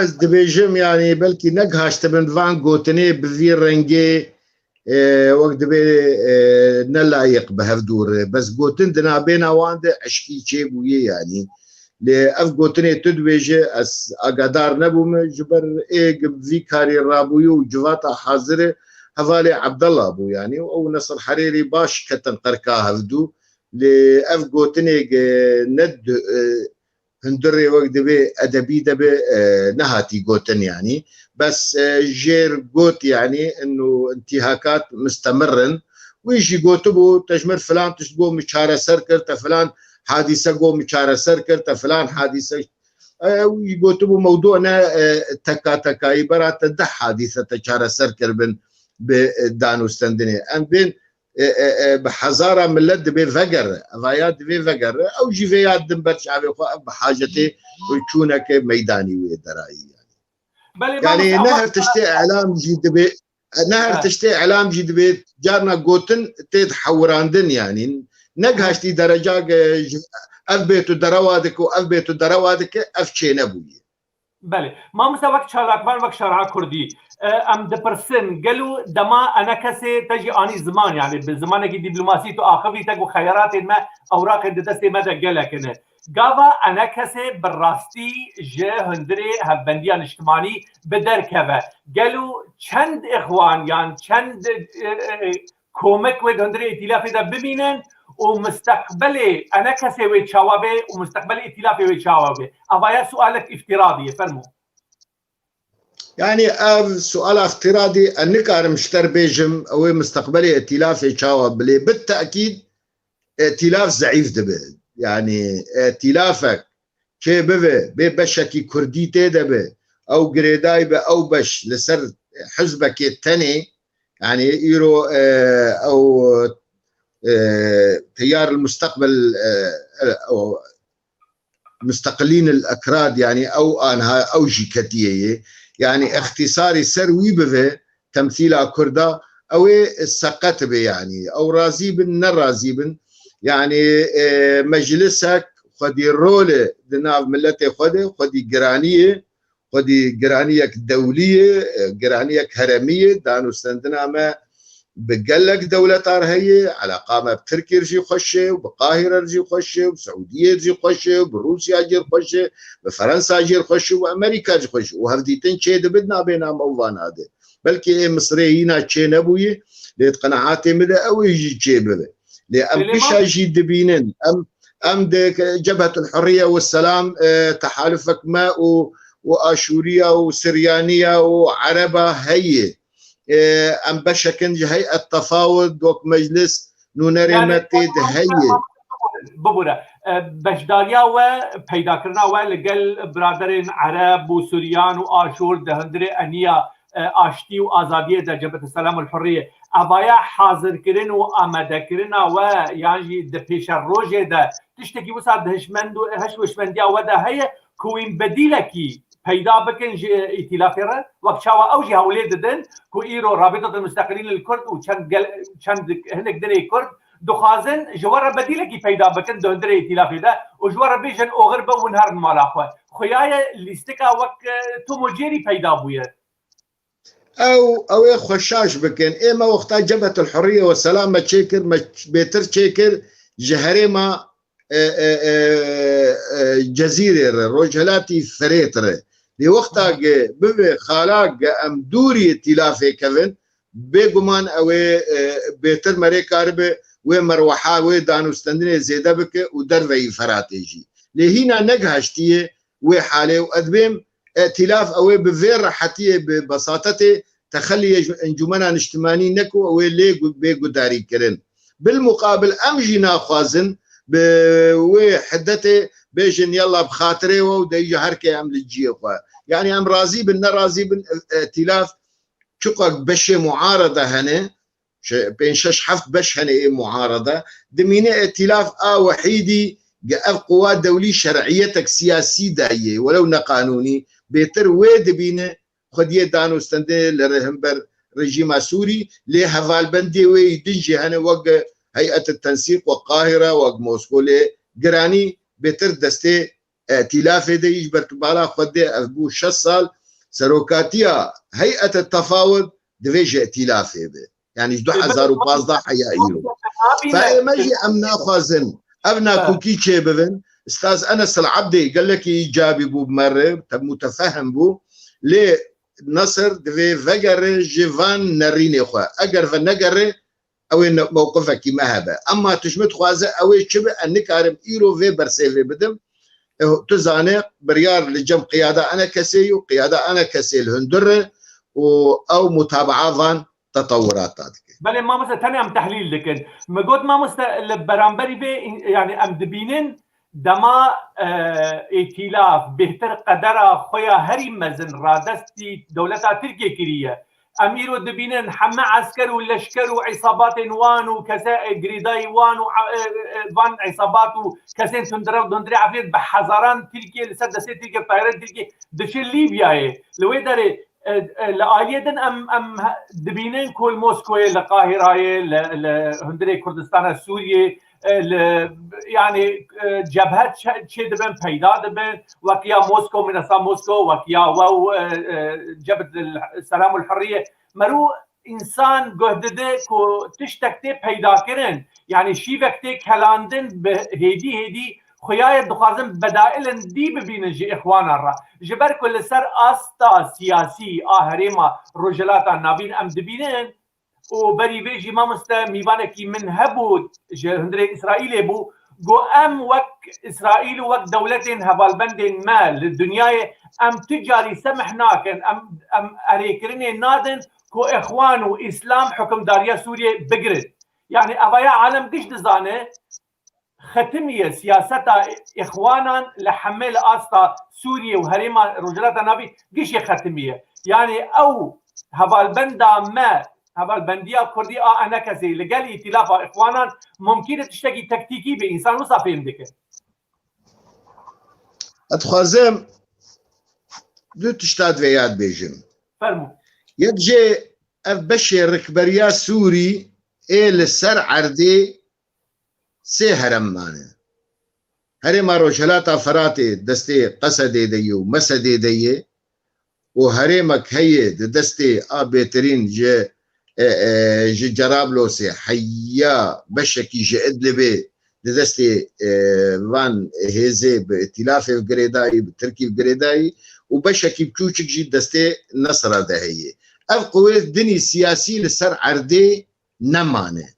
Ez dibêjim, yani belkî negihaştibin van gotinê bi vî rengê, e, wek dibê, e, ne layiq bi hevdû re. Bes gotin di nabêna wan de eşkî çêbûye, yani. Lê ev gotinê tu dibêje, ez agadar nebûme, ji ber ê gi vî karî rabûye û civata hazir e, hevalê Ebdullah bû, yani. Ew Nesir Herêrî baş ketin qerka hevdû. Lê ev gotinê gi ne du-, e, hundirê wek dibê edebî de be, e, nehatî gotin, yanî. Bes, e, jêr got, yanî, inu intîhakat mistemir in. Wî jî gotibû, te ji min filan tişt got, min çareser kir, te filan hadîse got, min çareser kir, te filan hadîse. E, wî gotibû, mewdu ne, e, teka tekayî, bera te deh hadîse te çareser kiribin bi, e, danûstendinê. Em bên e, e, e, bi hezara millet dibê vegere. Evaya divê vegere. Ew jî vê ya din ber çavê xwe, ev bi hacetê çûneke meydanî wê derayî, yani. Belê, yani mamoste, ne her tiştê elam jî dibê, ne her tiştê elam jî dibê carna gotin tê hewirandin, yani. Negihaştî dereca ge ji, ev bê tu derewa dike û ev bê tu derewa dike, ev çênebûye. Belê. Mamoste, wek çalakvan, wek şerha kurdî, e, em dipirsin, gelo dema ENKSê te jî anî ziman, yani bi zimanekî dîplomasî tu axivî te ku xeyaratên me, ewraqên di destê me de gelek hene. Gava ENKSê bi rastî ji hundirê hevbendiya niştimanî bi derkeve. Gelo çend îxwan yan çend, e, e, komik wê di hundirê îtîlafê de bimînin û misteqbelê ENKSê wê çawa bê û misteqbelê îtîlafê wê çawa bê? Ava ya sualek îftiradî ye, fermo. Yani ev suala îftiradî, ez nikarim ji te re bêjim, ew ê misteqbelê îtîlafê çawa bilê. Bi tekîd îtîlaf zeîf dibe. Yani îtîlafek çê bibe, bê beşekî kurdî tê de be ew girêdayî be ew beş li ser hizbekê tenê, yanî îro, e, ew, e, Teyar el Mustaqbel, e, e, ew Mustaqilîn el Ekrad, yanî ew anha ew jî ketiye yê. Yanî îxtîsarî ser wî bive temsîla Kurda, ew ê seqet be yanî. Ew razî bin, ne razî bin. Yanî, e, meclisek xwedî rol e di nav miletê xwe de, xwedî giranî ye. Xwedî giraniyek dewlî ye, e, giraniyek heremî ye, danûstendina me bi gelek dewletan heye, eleqa me bi Tirkiyê re jî xweş e û bi Qahîre re jî xweş e û bi Seûdiyê re jî xweş e û bi Rûsya jî re xweş e, bi Ferensa jî re xweş e û Amerîka jî xweş e û hevdîtin çêdibe di nabêna me û vana de. Belkî ê Misirê hîna çênebûyî, lê di qenaetê min de ew ê jî çêbibe. Lê em Belê, pişa jî dibînin, em, em di Cebhetul Hurriye we Selam, e, tehalufek me û, û Aşûriya û Siryaniya û Ereba heye. E, em beşek in ji Heyet Tefawud, wek meclis, nûnerê Yani, me tê de heye. Bibûre. E, beşdariya we, peydakirina we li gel biraderên Ereb û Suryan û Aşûr di hundirê eniya, e, aştî û azadiyê de, Cebhet Selam û Hurriyê. Evaya hazirkirin û amadekirina we, yan jî di pêşerojê de tiştekî wisa di hişmend û hişmendiya we de heye ku wîn bedîlekî peyda bikin ji îtîlafê re, wek çawa ew jî hewlê didin ku îro Rabîtatul Musteqilîn li Kurd û çend gel-, çend hinek dinê Kurd dixwazin ji we re bedîlekî peyda bikin di hundirê îtîlafê de û ji we re bêjin oxir be hûn herin mala xwe. Xuya ye lîstika wek, e, Tom û Jerry peyda bûye. Ew, ew ê xwe şaş bikin. Ê me wexta Cebhetul Hurriye we Selam me çêkir, me bêtir çêkir ji herêma, e, e, e, e, Cezîrê re, rojhelatî Firêt re. Lê wexta ge bivê xala ge em dûrî tîlafê kevin, bêguman ew ê, e, bêtir me rê karibe wê merweha, wê danûstendinê zêde bike û derveyî Feratê jî. Lê hîna negihaştiye wê halê û ez dibêm, îtîlaf ew ê bi vê rehetiyê, bi besatetê texeliyê ji Encûmena Niştimanî neko, ew ê lê gu-, bê gudarî kirin. Bilmuqabil em jî naxwazin bi wê hiddetê bêjin, yalla bi xatirê we û de îja her kê em li ciyê xwe. Yanî em razî bin, nerazî bin, îtîlaf çiqas beşê muarede hene, şe-, pênc şeş heft beş hene ê muarede, dimîne îtîlaf a wehîdî ge ev quwa dewlî şer'iyetek siyasî daye, welew ne qanûnî, bêtir wê dibîne xwediyê danûstendê li rê hember rejîma Sûrî, lê hevalbendê wê yî din jî hene, wek Heyet Tensîq, wek Qahîre, wek Mosko, lê giranî bêtir destê, e, îtîlafê de yî ji ber ku bala xwe dê, ev bû şeş sal serokatiya Heyet Tefawud divê ji îtîlafê be. Yanî ji du hezar û pazdeh heya îro. Fa ê me jî em naxwazin ev nakokî çêbibin. Ustaz Enes El Abdê gelekî îcabî bû bi me re, te-, mutefehim bû. Lê Nasir divê vegere ji van nerînê xwe. Eger venegere, ew ê ne-, mewqifekî me hebe. Emma tu ji min dixwaze ew ê çi be, ez nikarim îro vê bersêvê bidim. E, tu zane, biryar li cem qiyada ene kesê û qiyada ene kesê li hundir e û ew mutabaa van tetewirata dike. Belê mamoste, tenê em tehlîl dikin. Me got mamoste, li beramberî vê, yanî em dibînin dema, e, îtîlaf bêhtir qedera xwe ya herî mezin radestî dewleta Tirkiyê kiriye. Em îro dibînin heme esker û leşker û îsabatên wan û kese, e, girêdayî wan û, e, e, van îsabat û kesên tundrew, dundirê Efrîn bi hezaran Tirkiye li ser destê Tirkiye, tayarên Tirkiye diçe Lîbyayê. Li wê derê, e, e, li aliyê din em, em he-, dibînin ku li Moskoyê, li Qahirayê, li, li hundirê Kurdistana Sûriyê, e, li, yanî, e, cebhe çe-, çê dibin, peyda dibin, wek ya Mosko, Minesa Mosko, wek ya we û, e, e, Cebhet el-, Selam ul Hurriye. Merû însan guh dide ku tiştek tê peyda kirin, yanî şîvek tê kelandin, bi hêdî hêdî xuya ye dixwazin bedailin dî bibînin ji îxwanan re. Ji ber ku li ser asta siyasî a herêma Rojhilata Navîn em dibînin, û berî vê jî mamoste mîvanekî min hebû, ji hundirê Îsraîlê bû, got, em wek Îsraîl û wek dewletên hevalbendên me li dinyayê, em tu carî semih nakin, em, em erêkirinê nadin ku Îxwan û Îslam hukimdariya Sûriyê bigirin. Yanî evaya alem giş dizane, xetimiye siyaseta îxwanan li hemê li asta Sûriyê û herêma Rojhilata Navî gişê xetimiye. Yanî ew hevalbenda me, hevalbendiya Kurdî a enekesê li gel îtîlafa îxwanan mumkîn e tiştekî tektîkî be, însan wisa fêm dike. Ez dixwazim du tişta di vê ya dibêjim. Fermo. Yek jê ev beşê rikberiya Sûrî ê li ser erdê sê herem mane. Herêma Rojhilata Feratê destê Qesedê de ye û Mesedê de ye û herêmek heye di destê a bêtirîn ji, e, e, ji Cerablosê heya beşekî ji Idlibê di destê, e, van hêzê bi îtîlafê ve girêdayî, bi Tirkî ve girêdayî û beşekî biçûçik jî destê Nesra de heye. Ev quwê dinî siyasî li ser erdê nemane.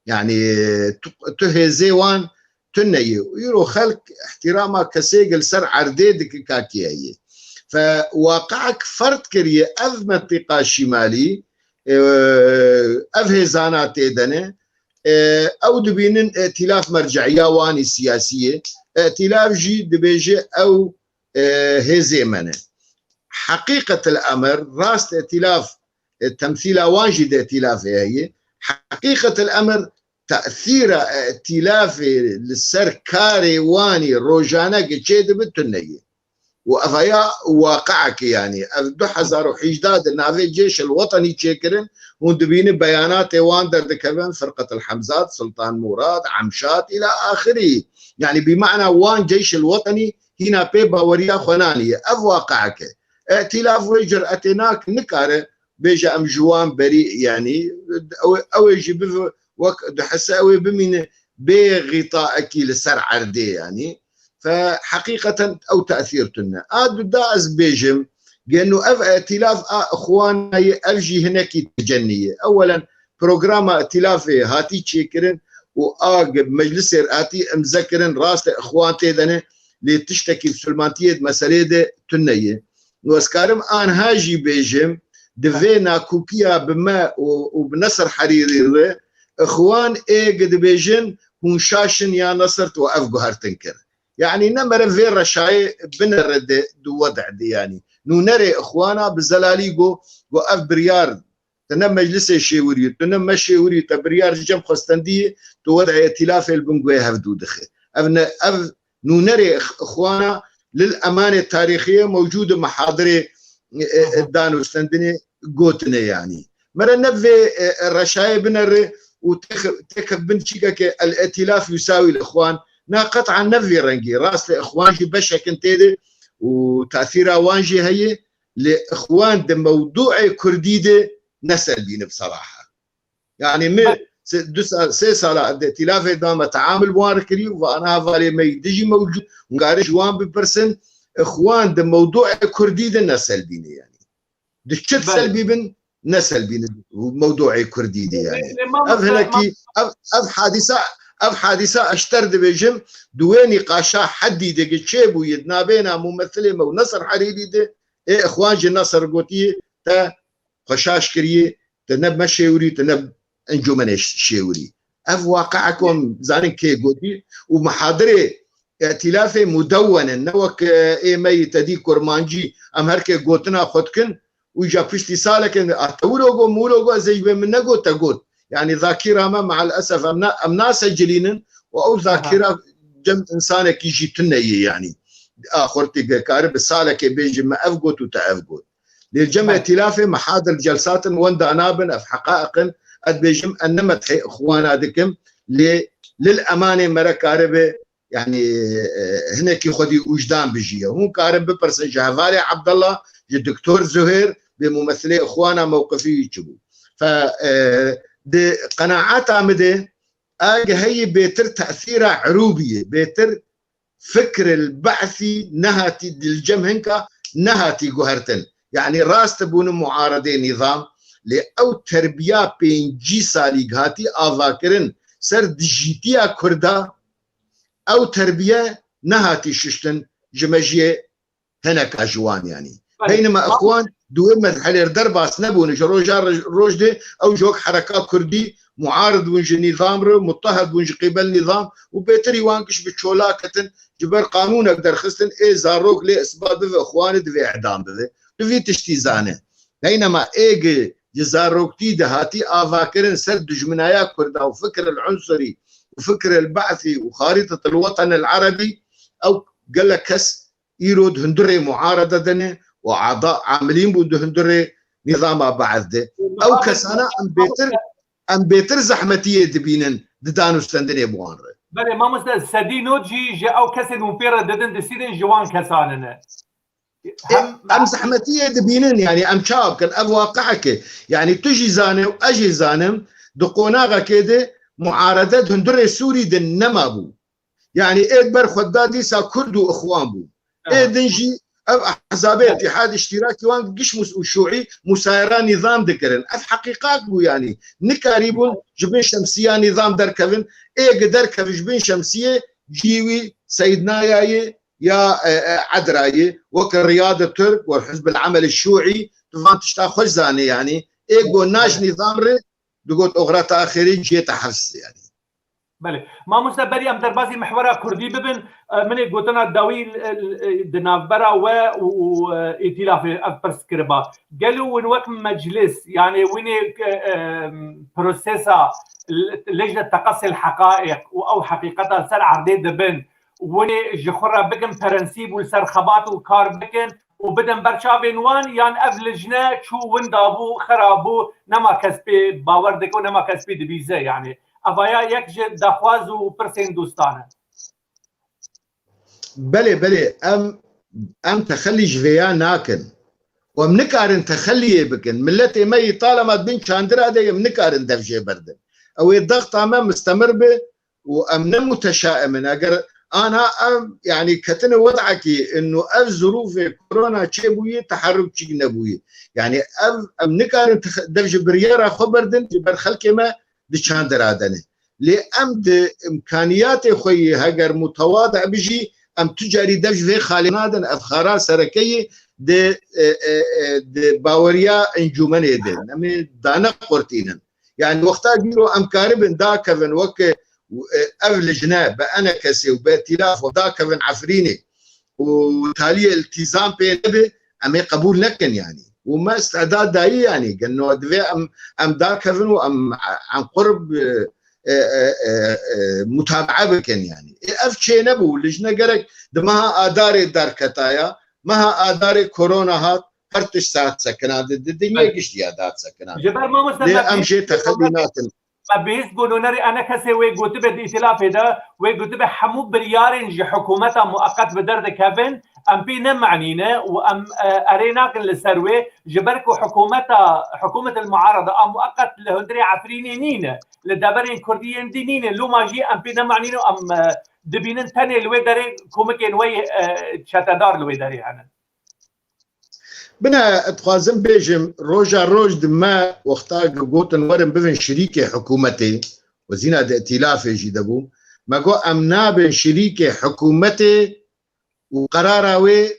Yanî tu, tu hêzê wan tune ye. Îro xelk îhtîrama kesê li ser erdê dike ka kî heye. Fe waqiek ferd kiriye ev mentîqa şimalî, e, ev hêzana tê de ne. E, ew dibînin îtîlaf merce'iya wan î siyasî ye. Îtîlaf jî dibêje ew, e, hêzê me ne. Heqîqetil emir, rast îtîlaf, e, temsîla wan jî di îtîlafê heye. Heqîqetil emir, tesîra îtîlafê li ser karê wan î rojane gi çê dibe tune ye. Û ev heya waqiek e, yanî ev du hezar û hejdeh di navê Ceyşil Wetenî çêkirin, hûn dibînin beyanatê wan derdikevin, Firqetil Hemzat, Sultan Murad, Emşat, îla axirî. Yanî bi mana wan Ceyşil Wetenî hîna pê baweriya xwe naniye. Ev waqiek e. Îtîlaf wê curetê nake, nikare bêje em ji wan berî, yanî ew, ew ê jî bive wek dihese ew ê bimîne bê xîtaekî li ser erdê, yanî. Fe heqîqeten ew tesîr tune. A du da ez bêjim, geno ev îtîlaf a îxwana ye, ev jî hinekî tecennî ye. Ewelen programa îtîlafê hatî çêkirin û a meclisê hatî imze kirin, rast e îxwan tê de ne, lê tiştekî bi silmantiyê di meselê de tune ye. Û ez karim anha jî bêjim, di vê nakûkiya bi me û, û bi Nesir Herîrî re, îxwan ê gi dibêjin, hûn şaş in ya Nesir, tu ev guhertin kir. Yanî ne mere vê reşayê binere di, di wed'ê de, yanî. Nûnerê îxwana bi zelalî got, got ev biryar, tu ne meclisê şêwirî, tu ne me şêwirî, te biryar ji cem xwestendî, tu wed'ê îtîlafê li bin guhê hevdû dixe. Ev ne, ev nûnerê îx-, îxwana lil emanê tarîxiye mewcûd e, mihadirê, e, e, e, danûstendinê gotine, yanî. Mere ne vê, e, e, reşayê binere û têxe-, têkevin çîkeke el îtîlaf yusawî îxwan. Na qet'an ne vî rengî. Rast e îxwan jî beşek in tê de û tesîra wan jî heye, lê îxwan di mewdûê kurdî de ne selbî ne bi seraha. Yanî min se-, du sal, sê sala di îtîlafê de me teamul wan re kirî û va ana hevalê me yî dijî mewcûd, hûn karin ji wan bipirsin, îxwan di mewdûê kurdî de ne selbî ne, yanî. Di çi de selbî bin, ne selbî ne mewdûê kurdî de, yanî. Ev hinekî, ev, ev hadîsa, ev hadîsa ez ji te re dibêjim, di wê nîqaşa hedî de gi çêbûye di nabêna mumethilê me û Nesir Herîrî de, ê îxwan jî Nesir gotiye, te xwe şaş kiriye, tu ne me şêwirî, tu ne encûmenê ş-, şêwirî. Ev waqiek em zanin kê gotî û mihadirê îtîlafê mudewwen in, ne wek, e, ê me yî te dî kurmancî, em her kê gotina xwe dikin û îca piştî saleke, a te wilo got, min wilo got, ez ê ji bê min negot, te got. Yanî zakîra me me'el esef em na-, em nasecilînin û ew zakîra cem însanekî jî tune ye, yanî. A xurtî kare bi salekê bêjî me ev got û te ev got. Lê cem îtîlafê mihadir celsatin wenda nabin, ev heqaeq in, ez dibêjim, ez ne medhê îxwana dikim, lê lil emanê mere karibe, yanî, e, hinekî xwedî ûjdan bijiye. Hûn karin bipirsin ji hevalê Abdullah, ji Doktor Zuhêr, bê mumethilê îxwana mewqifî wî çi bû. Fe, e, di qenaeta min de, a gi heyî bêtir tesîra Erûbî ye, bêtir fikr el-Be'sî nehatî di li cem hinka nehatî guhertin. Yanî rast bûn muaredê nîzam, lê ew terbiya pêncî salî hatî avakirin ser dijîtiya Kurda, ew terbiye nehatî şiştin ji mejiyê hineka ji wan, yanî. Beynema îxwan di wê merhelê re derbas nebûne. Ji roja re-, roj de ew ji wek hereka kurdî muarid bûn ji nîzam re, mutehid bûn ji qîbel nîzam û bêtirî wan giş bi çola ketin, ji ber qanûnek derxistin, ê zarok lê isbat bibe, ixwanê divê îdam bibe. Tu vî tiştî zane. Beynema ê gi ji zaroktî de hatî avakirin ser dijminaya kurda û fikr el unsurî û fikr el ba'sî û xarîtet el weten el erebî, ew gelek kes îro di hundirê muarede de ne û ada amilîn bû di hundirê nîzama Be'es de. Ew kesana em bêtir, em bêtir zehmetiyê dibînin di danûstendinê bi wan re. Belê, mamoste, sedî nod jî ji ew kesên hûn pê re didin, disînin ji wan kesan in. Em, em zehmetiyê dibînin, yani em çawa bikin? Ev waqi'ek e. Yani tu jî zane û ez jî zanim, di qonaxekê de muarede di hundirê Sûrî de nema bû. Yani ê ber xwe da dîsa Kurd û Ixwan bû. Ê din jî ev ehzabê Îtîhad Îştîrakî wan giş mus-, û Şûî musayera nîzam dikirin. Ev heqîqat bû yani. Nikarîbûn ji bin şemsiya nîzam derkevin. Ê gi derkevin ji bin şemsiyê cî wî Seydnayayê ya, e, e, Edrayê, wek Riyad Tirk, wek Hizb el Emel Şûî, tu van tişta xweş zanî yani. Ê go naş nîzam re, digot oxrata axirê ciyê te hefs yani. Belê. Mamoste, berî em derbazî mihwera kurdî bibin, e, min ê gotina dawî, e, e, di navbera we û, û, e, îtîlafê ev pirs kiriba. Gelo win wek meclis, yani win ê, e, e, prosesa l-, lejne teqesê l-heqaiq û ew heqîqeta ser erdê dibin, win ê ji xwe re bikin prensîb û li ser xebat û kar bikin, û bidin ber çavên wan, yan ev lijne çû winda bû, xera bû, nema kes pê bawer dike û nema kes pê dibîze, yani. Evaya yek ji daxwaz û pirsên dostan e. Belê, belê, em, em texelî ji vêya nakin. Û em nikarin texeliyê bikin. Miletê me yî talema di bin çandira de ye, em nikarin dev jê berdin. Ew ê dexta me mistemir be, û em ne muteşaim in. Eger ana em, yani, ketine wed'ekî inu ev zirûfê korona çêbûyî, teherruk çîk nebûyî. Yani ev, em nikarin tex-, dev ji biryara xwe berdin, ji ber xelkê me di çandira de ne. Lê em di imkaniyatê xwe yî heger mutewade bijî, em tu carî dev ji vê xalê nadin. Ev xara sereke yî di, e, e, e, di baweriya encûmenê de. Em ê dane qurtînin. Yani wexta gîro em karibin dakevin weke, e, ev lijne bi enekesê û bi îtîlaf û dakevin Efrînê û taliyê îltîzam pê nebe, em ê qebûl nekin yani. Û me îstidad dayî yani. Gelo divê em, em dakevin û em, em qurb, e, e, e, e, e, mutabaa bikin yani. Ê ev çênebû, lijne gerek di meha Adarê derketaya, meha Adarê korona hat, her tişt hat sekina, di, di dinyê giştî ya dat sekina. Ji ber mamoste Lê me em bihîst jê texelî nakin. Me bihîst ku nûnerê enekesê wê gotibe di îtîlafê de, wê gotibe hemû biryarên ji hikûmeta mueqet bi derdikevin, em pê ne manî ne û em, e, erê nakin li ser wê, ji ber ku hikûmeta, hikûmet el muarada a mueqet li hundirê Efrînê nîne, li deverên kurdî yên dî nîne, loma jî em pê ne manî ne û em, e, dibînin tenê li wê derê komikên wê, e, çetedar li wê derê hene. Bine, dixwazim bêjim, roja roj di me wexta gotin werin bibin şirîkê hikûmetê, wezîna di îtîlafê jî de bû, me got em nabin şirîkê hikûmetê û qerara wê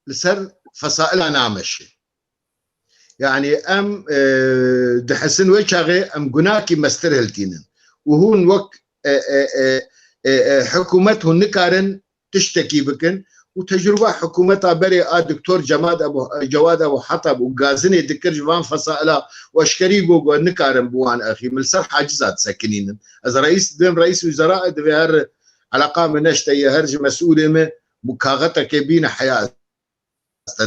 li ser fesaila nameşe. Yani em, e, dihesin wê çaxê em gunakî mestir hiltînin. Û hûn wek, e, e, e, e, e, hikûmet hûn nikarin tiştekî bikin û tecrûba hikûmeta berê a Doktor Cemad Ebu, Cewad Ebu Hetab û gazinê dikir ji van fesaila û eşkerî got, got nikarin bi wan exîm, li ser haciza disekinînin. Ez reîs, dibêm reîs wizera, divê her eleqa min neşte ye, her ji mesûlê min bû kaxetekê bîne heya ez te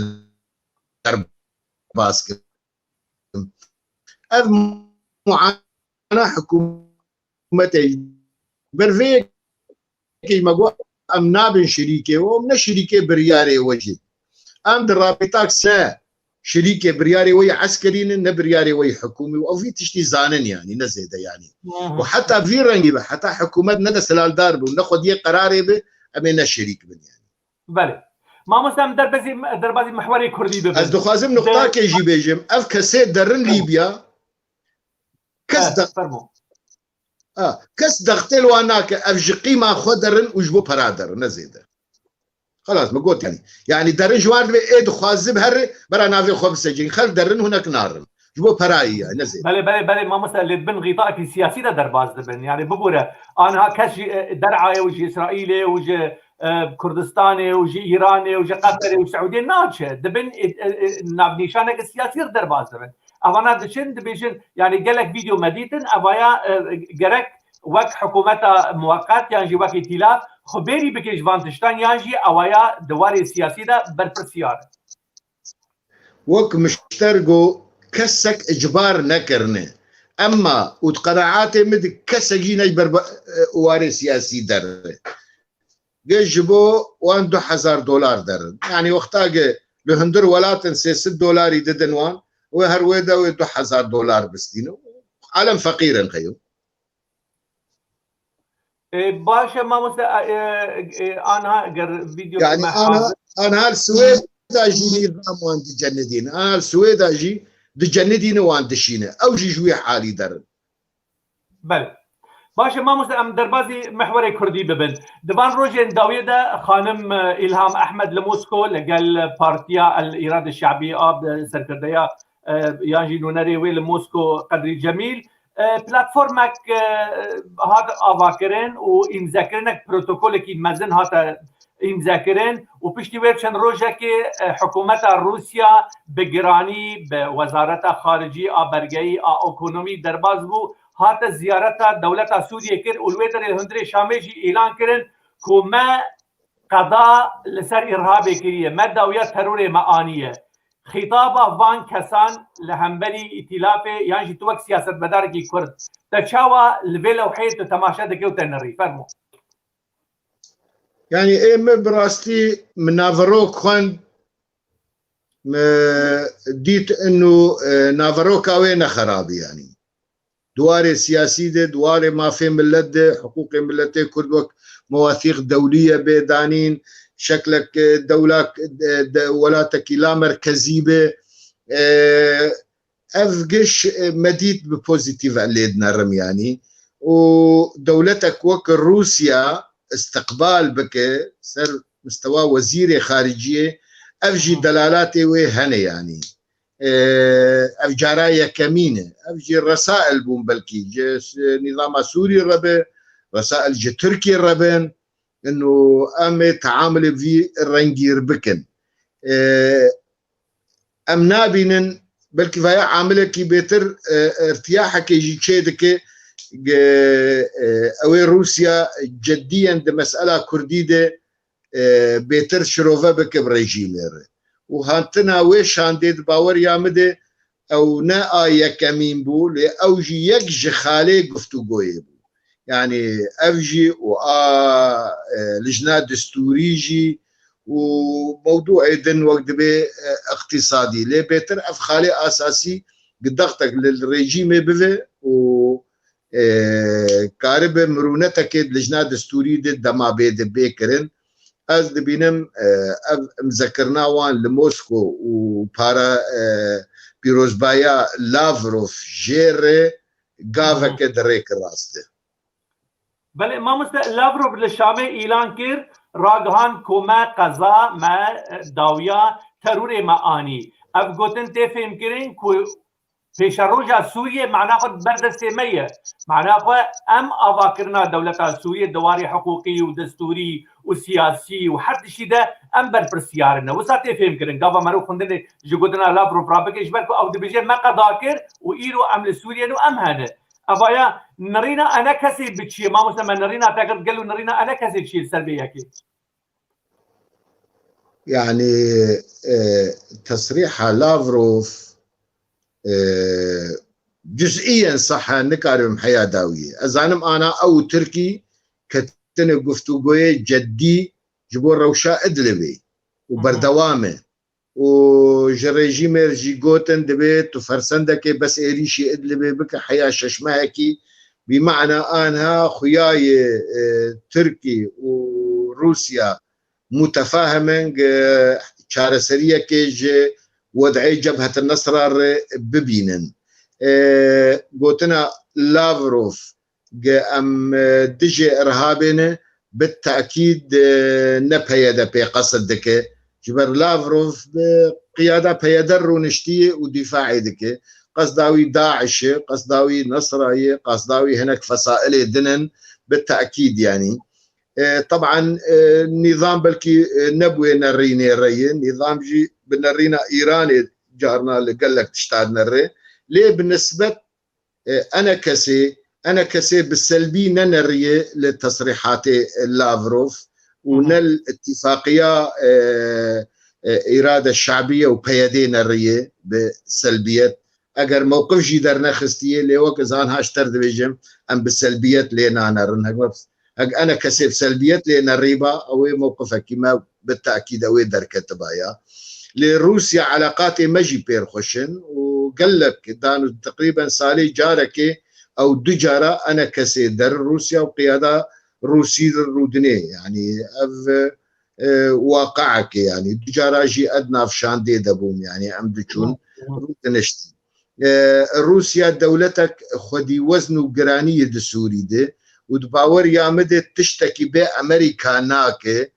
derbas kirim. Ev muana hikûmetê ber vê yekê me got em nabin şirîkê we, em ne şirîkê biryarê we jî. Em di rabîtak se şirîkê biryarê we yê eskerî ne, ne biryarê we yê hikûmî û ev vî tiştî zanin yani, ne zêde yani. Hı hı. Û heta vî rengî be, heta hikûmet ne desthilatdar be û ne xwediyê qerarê be, em ê ne şirîk bin yani. Belê. Mamoste, em derbezî, derbazî mihwerê kurdî bibin. Ez dixwazim nuqtakê jî bêjim. Ev kesê derin Lîbya, kes de-, fermo. Ha, kes dextê li wan nake. Ev ji qîma xwe derin û ji bo pera derin, ne zêde. Xelas, min got yani. Yani derin ji wan dibê ê dixwazin bi herê bera navê xwe bisecin. Xelk derin, hinek narin. Ji bo perayî ya, ne zêde. Belê, belê, belê, mamoste, lê di bin xîtaekî siyasî de derbas dibin. Yani bibûre, aniha kes jî, e, derayê û ji Îsraîlê û ji, e, Kurdistanê û ji Îranê û ji Qeterê û Seûdiyê naçe. Di bin, e, e, e, navnîşaneke siyasî re derbas dibin. Evana diçin, dibêjin, yani gelek vîdeo me dîtin, evaya, e, gerek wek hikûmeta muweqet yan jî wek îtîlaf xwe bêrî bike ji van tiştan, yan jî ewaya di warê siyasî de berpirsiyar e. Wek Mişter got, kesek icbar nekirine. Emma û di qenaatê min de kesek jî ne ji ber ba-, e, warê siyasî der e. Ge ji bo wan du hezar dolar derin. Yani wexta ge li hundir welatin sê sed dolarî didin wan, wê her wê de wê du hezar dolar bistînin. Alem feqîr in xeyo. E, baş e, mamoste, e, e, e, anha ger vîdeo Yani me ana, hazir. Ana li Swêda jî nîzam wan dicenidîne. Ana li Swêda jî dicenidîne, wan dişîne. Ew jî ji wî halî derin. Belê. Baş e, mamoste, em derbazî mehwerê kurdî bibin. Di van rojên dawiyê de xanim, e, Îlham Ehmed li Mosko li gel Partiya El Îrade Şe'bî a bi serkirdeya, e, yan jî nûnerê wê li Mosko Qedrî Cemîl, e, platformek, e, hat avakirin û îmzekirinek protokolekî mezin hate îmzekirin û piştî wê çend rojekê, e, hikûmeta Rûsya bi giranî bi Wezareta Xaricî a Bergeyî a Ekonomî derbas bû, hate ziyareta dewleta Sûriyê kir û li wê derê hundirê Şamê jî îlan kirin ku me qeda li ser îrhabê kiriye, me dawiya terorê me aniye. Xîtaba van kesan li hemberî îtîlafê yan jî tu wek siyasetmedarekî Kurd, te çawa li vê lewheyê tu temaşe dike û te nirî? Fermo. Yani ê min bi rastî min naverok xwend, min dît inu, e, naveroka wê ne xerabî yani. Di warê siyasî de, di warê mafê millet de, hiqûqê milletê Kurd wek mewasîq dewlî ye bê danîn, şeklek, e, dewlak, e, de, welatekî la merkezî be. E, ev giş, e, me dît bi pozîtîf lê dinerim yanî. Û dewletek wek Rûsya istiqbal bike ser mistewa wezîrê xariciyê, ev jî delalatê wê hene yanî. E, ev cara yekemîn e. Ev jî resail bûn belkî. Ji s-, nîzama Sûrî re be, resail ji Tirkiyê re bin. Ino em ê teamulê vî rengî bikin. E, em nabînin, belkî vaya amilekî bêtir, e, irtiyahekê jî çê dike, ge, e, ew ê Rûsya ceddiyen di mesela Kurdî de, e, bêtir şirove bike bi rejîmê re. Û hatina wê şandê di baweriya min de ew ne a yekemîn bû, lê ew jî yek ji xalê guftûgoyê bû. Yani ev jî û a, e, lijna destûrî jî û mewdûê din wek dibê, e, iqtîsadî. Lê bêtir ev xalê asasî gi dextek li, li rejîmê bive û, e, karibe mirûnetekê di lijna destûrî de dema bê de bê kirin. Ez dibînim, e, ev imzekirina wan li Mosko û para, e, pîrozbaya Lavrov jê re gaveke di rêke rast de. Belê, mamoste, Lavrov li Şamê îlan kir, ragihan ku me qeza, me, e, dawiya terorê me anî. Ev gotin tê fêmkirin ku pêşeroja Sûriyê mana xwe ber destê me ye. Mana xwe em avakirina dewleta Sûriyê di warê hiqûqî û destûrî û siyasî û her tiştî de em berpirsiyar in. Wisa tê fêmkirin. Gava meriv xwendinê ji gotina Lavrov rabike, ji ber ku ew dibêje me qeda kir û îro em li Sûriyê ne û em hene. Evaya nirîna enekesê bi çi ye? Mamoste, me nirîna te kir, gelo nirîna enekesê çi ye li ser vê yekê? Yani, e, tesrîha Lavrov, e, cuz'iyen sah e, nikaribim heya dawiyê. Ez zanim ana ew û Tirkî ketine guftûgoyê ceddî ji bo rewşa Idlibê û Hı hı. berdewam e. Û ji rejîmê jî gotin, dibê tu fersendekê bes êrîşî Idlibê bike heya şeş mehekî. Bî mana anha xuyayê, e, Tirkî û Rûsya mutefahim in, gi çareseriyekê ji wed'ê Cebhet Nesra re bibînin. E, gotina Lavrov, gi em, e, dijê irhabê ne, bi tekîd, e, ne P Y D pê qesd dike. Ji ber Lavrov bi qiyada P Y D rûniştiye û dîfaê dike. Qesda wî DAIŞ e, qesda wî Nesra ye, qesda wî hinek fesailê din in, bi tekîd yanî. E, teban, e, nîzam belkî, e, nebûye nerînê re ye. Nîzam jî bi nerîna Îranê carna li gelek tişta dinere. Lê bi nisbet, e, enekesê, enekesê bi selbî neneriye li tesrîhatê Lavrov û Hı hı. ne li îtîfaqiya, e, e, îrade şabiye û P Y D neriye bi selbiyet. Eger mewqif jî dernexistiye, lê wek ez anha ji te re dibêjim, em bi selbiyet lê nanerin. Hek me, hek enekesê bi selbiyet lê nerîba, ew ê mewqifekî me bi tekîd ew ê derketiba ya. Lê Rûsya eleqatê me jî pêr xweş in û gelek dan û teqrîben salê carekê ew du cara enekesê der Rûsya û qiyada Rûsî rûdinê. Yanî ev, e, waqiekê, yanî du cara jî ez nav şandê de bûm, yanî em diçûn Hı hı. rûdiniştin. E, Rûsya dewletek xwedî wezn û giranî ye di Sûrî de û di baweriya min de tiştekî bê Amerîka nake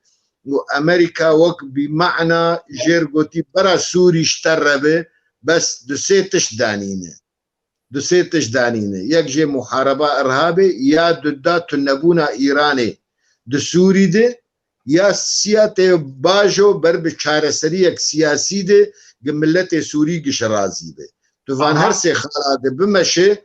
û Amerîka wek bîmana jêr gotî bera Sûrî ji te re be, bes du sê tişt danîne. Du sê tişt danîne. Yek jê muhareba irhabê ya du da tunebûna Îranê di Sûrî de ya siya tê bajo ber bi çareseriyek siyasî de gi miletê Sûrî giş razî be. Tu van Aha. her sê xala de bimeşe,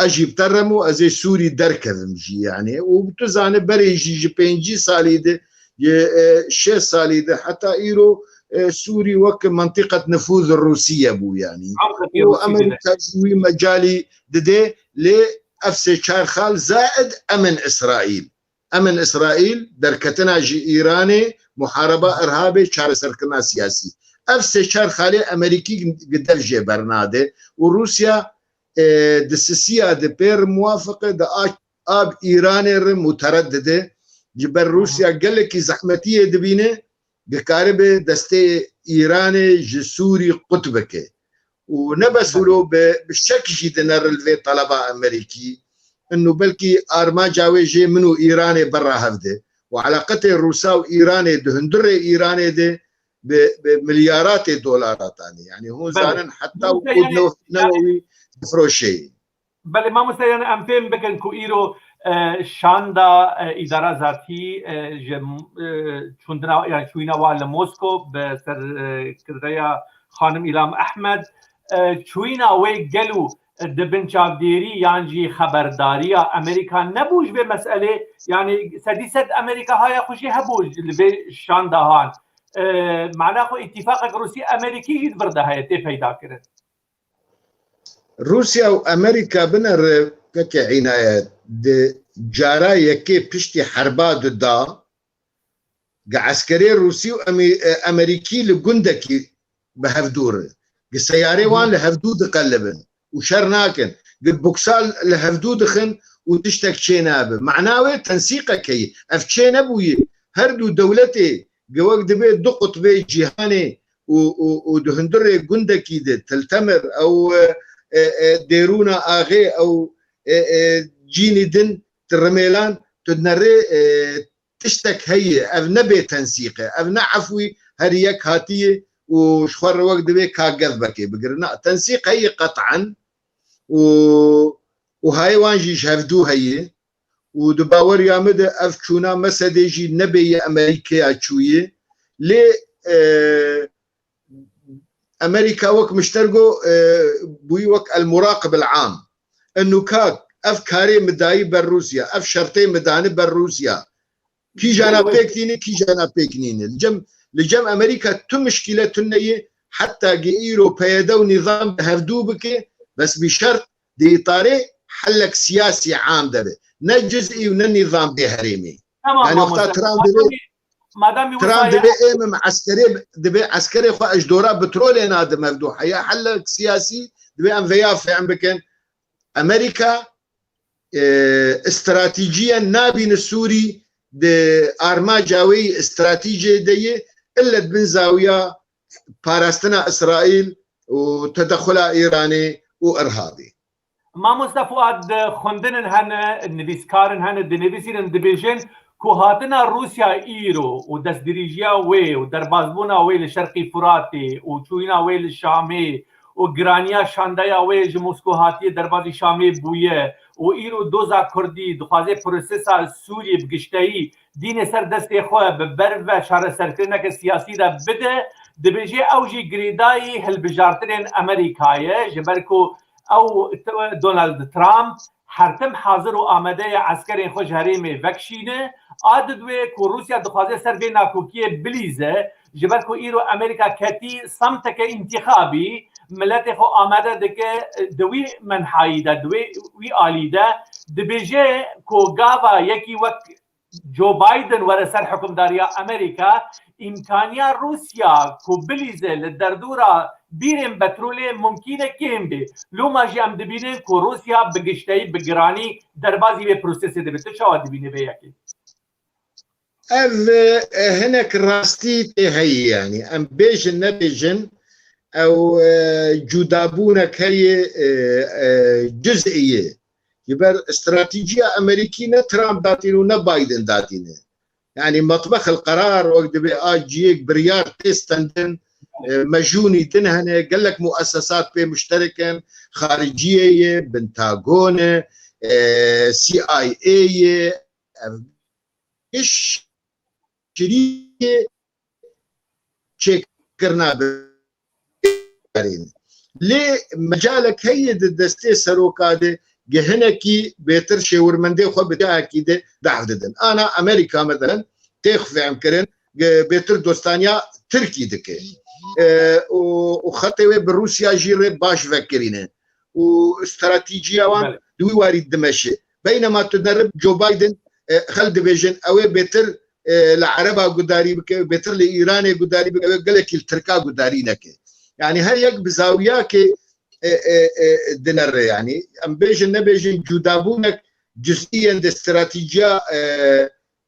ez jî bi te re me û ez ê Sûrî derkevim jî, yanî. Û tu zane berê jî ji pêncî salî de, ji, e, şêst salî de heta îro, e, Sûrî wek mentiqet nifûz Rûsiye bû, yanî. Û Amerîka jî wî mecalî dide, lê ev sê çar xal zaid em in Îsraîl. Em in Îsraîl, derketina ji Îranê, muhareba irhabê, çareserkirina siyasî. Ev sê çar xalê Amerîkî gi dev jê bernade û Rûsya, e, di sisiya di pêr muwafiqe di a-, ab Îranê re mutereddide. Ji ber Rûsya gelekî zehmetiyê dibîne, dikaribe destê Îranê ji Sûrî qut bike. Û ne bes wilo bi, bi şek jî dinere li vê taleba Amerîkî. Ino belkî armanca wê jê min û Îranê berra hev de. Û eleqetê Rûsa û Îranê di hundirê Îranê de bi, bi milyaratê dolara tane. Yanî hûn Belê. zanin heta Rûsya û yanî, newewî difroşeyî. Belê, mamoste, yanî em fêm bikin ku îro, e, şanda, e, îdara zatî, e, ji, e, çûndina, yanî çûyîna wan li Mosko bi ser, e, kirdeya xanim Îlham Ehmed, e, çûyîna wê gelo, e, di bin çavdêrî yan jî xeberdariya Amerîka nebû ji vê meselê? Yanî sedî sed Amerîka haya xwe jî hebû li vê şanda han. E, mana xwe îtîfaqek Rûsî Amerîkî jî di vir de heye, tê peyda kirin. Rûsya û Amerîka binere keke Înayet di cara yekê piştî herba di da, gi eskerê Rûsî û Emî-, e, Amerîkî li gundekî bi hevdû re. Gi seyarê wan li hevdû diqelibin û şer nakin. Gi buksa li hevdû dixin û tiştek çê nabe. Mana wê tensîqek heye. Ev çê nebûye. Her du dewletê gi wek dibê du qutbê cîhanê û, û, û di hundirê gundekî de Til Temir ew, e, e, e, Dêrûna Axê ew, e, e, cînî din ti Rimêlan tu nerê, e, tiştek heye, ev ne bê tensîq e, ev ne efwî her yek hatiye û ji xwe re wek divê ka gev bekê bigire. Na, tensîq heye qet'en û, û hayê wan jî ji hevdû heye. Û di baweriya min de ev çûna Mesedê jî nebêye Amerîkaya çûyê. Lê, e, Amerîka wek miştergo, e, bûyî wek el-muraqib el-am. Eno ka ev karê min dayî ber Rûsya, ev şertê min dane ber Rûsya. Kîjana pêk tîne, kîjana pêk nîne. Li cem, li cem Amerîka tu mişkîle tune ye, heta gi îro P Y D û nîzam bi hevdû bike, bes bi şert di îtarê helek siyasî am de be. Ne cizî û ne nîzam bê herêmê. Tamam, Yanî mamoste. wexta Trump dibê, Madem wî Trump wisa ye dibê ê min eskerê, dibê eskerê xwe ez ji dora petrolê nadim hevdû. Heya helek siyasî dibê em veya fehm bikin. Amerîka, e, stratejîya nabîne Sûrî di armaca wê yî stratejiyê de ye, illet bin zawiya parastina Îsraîl û tedexula Îranê û irhabê. Mamoste Fuad, xwendinin hene, nivîskarin hene, dinivîsînin, dibêjin ku hatina Rûsya îro û destdirîjiya wê û derbazbûna wê li Şerqî Furatê û çûyîna wê li Şamê û giraniya şandeya wê ji Moskow hatiye derbazî Şamê bûye û îro doza Kurdî dixwaze prosesa Sûriyê bi gişteyî dînê ser destê xwe bi ber ve çareserkirineke siyasî de bide, dibêje ew jî girêdayî hilbijartinên Amerîka ye, ji ber ku ew Donald Trump her tim hazir û amade ye eskerên xwe ji herêmê vekişîne. A didwê ku Rûsya dixwaze ser vê nakokiyê bilîze, ji ber ku îro Amerîka ketî semteke întîxabî, miletê xwe amade dike di wî menhayî de, di wê, wî alî de, dibêje ku gava yekî wek Joe Biden were ser hikimdariya Amerîka, îmkaniya Rûsya ku bilîze li derdora bîrên petrolê mimkîn e kêm bê. Loma jî em dibînin ku Rûsya bi gişteyî, bi giranî derbazî vê prosesê dibe. Tu çawa dibînî vê yekê? Ev, e, hinek rastî tê heyî, yanî em bêjin nebêjin, ew, e, cudabûnek heye, e, e, cuz'î ye. Ji ber stratîjiya Amerîkî ne Trump datîne û ne Biden datîne. Yanî metbexil qerar wek dibê a ciyêk biryar tê stendin, e, mejûnî din hene, gelek muessesat pê muşterek in, xariciyê ye, Pentagon e, e, C I A ye, ev giş şirîkê çêkirina biryarê ne. Lê mecalek heye di destê seroka de, gi hinekî bêtir şêwirmendê xwe bi cihekî de dehf didin. Ana Amerîka, meselen, tê xwe fehmkirin, gi bêtir dostaniya Tirkî dike. E, û, û xetê wê bi Rûsya jî rê baş vekirîne. Û stratîjiya wan Belê. di wî warî dimeşe. Beynema tu nerib Joe Biden, e, xel dibêjin, ew ê bêtir, e, li Ereba gudarî bike, bêtir li Îranê gudarî bike, ew ê gelekî li Tirka gudarî neke. Yanî her yek bi zawiyakê, e, e, e, dinere yanî. Em bêjin nebêjin cudabûnek cuz'î yên di stratîjiya, e,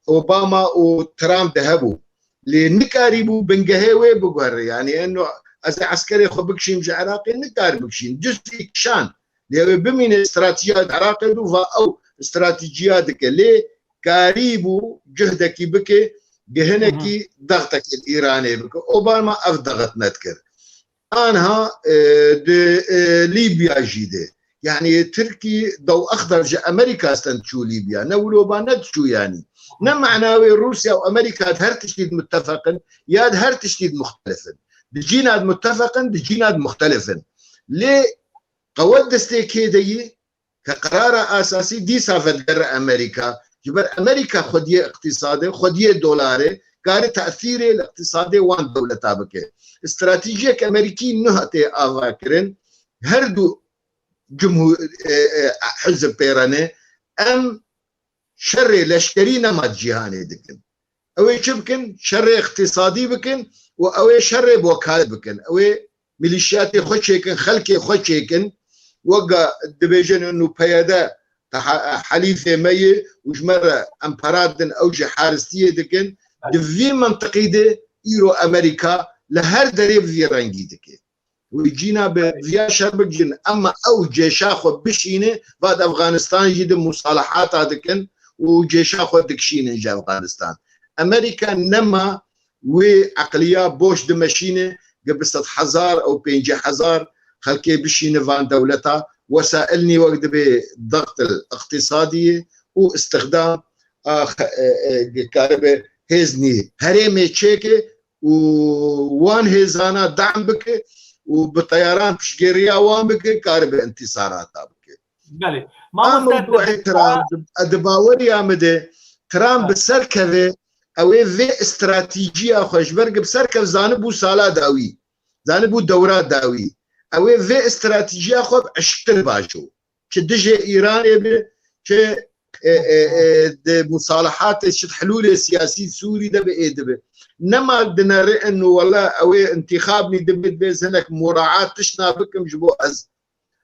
Obama û Trump de hebû. Lê nikarîbû bingehê wê biguhere. Yanî eno ez ê eskerê xwe bikişînim ji Iraqê, nikar bikişînim. Cuz'î kişand. Lê ew ê bimîne stratîjiya Iraqê de û va ew stratîjiya dike. Lê karîbû cuhdekî bike, gi hinekî dextekê li Îranê bike. Obama ev dext nedikir. Anha, e, di, e, Lîbya jî de. Yanî Tirkî Dew Exder ji Amerîka stend çû Lîbya. Ne wilo ba ne diçû yanî. Ne mana wê Rûsya û Amerîka di her tiştî di mutefeq in, ya di her tiştî di muxtelif in. Di cîna di mutefeq in, di cîna di muxtelif in. Lê qewet destê kê de yî? Ke qerara esasî dîsa vedigere Amerîka, ji ber Amerîka xwediyê îqtîsadê, xwediyê dolarê, kare tesîrê li îqtîsadê wan dewleta bike. Stratejiyek Amerîkî nuh tê avakirin, her du cumhur, e, e, hizb pê re ne, em şerê leşkerî nema di cîhanê dikin. Ew ê çi bikin? Şerê îqtîsadî bikin û ew ê şerê bi wekalet bikin. Ew ê milîşiyatê xwe çêkin, xelkê xwe çêkin. Weka dibêjin û P Y D teha-, helîfê me ye û ji me re em para didin, ew jî haristiyê dikin. Di vî mintiqî de îro Amerîka li her derê bi vî rengî dike. Wî cîna bi viya şer bigijin, ema ew cêşa xwe bişîne, va di Efxanistan jî di musalahata dikin û cêşa xwe dikişînin ji Efxanistan. Amerîka nema wê eqliya boş dimeşîne, gi bi sed hezar ew pêncî hezar xelkê bişîne van dewleta, wesailnî wek dibê dextil iqtîsadiyê û istixdam a xe-, e, e, gi karibe hêznî herêmê çêke û wan hêzana dam bike û bi teyaran piştgiriya wan bike, karibe intîsarata bike. Belê. Ama Mamoste, mewduê Trump, di baweriya min de Trump bi ser keve, ew ê vê stratîjiya xwe ji ber bi ser kev zanibû sala dawî, zanibû dewra dawî. Ew ê vê stratîjiya xwe bi eşktir bajo. Çi dijê Îranê bi, çi, e, e, e, di musalahatê, çi di hilûlê siyasî Sûrî de bi ê dibi. Nema dineri inu wela ew ê intîxabnî dibe, divê ez hinek muraat tiştna bikim ji bo ez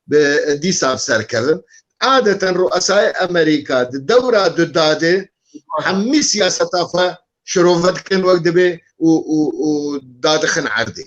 bi dîsa bi ser kevim. Adeten ruesayê Amerîka di dewra du dadê hemî siyaseta xwe şirove dikin wek dibê û, û, û dadixin erdê.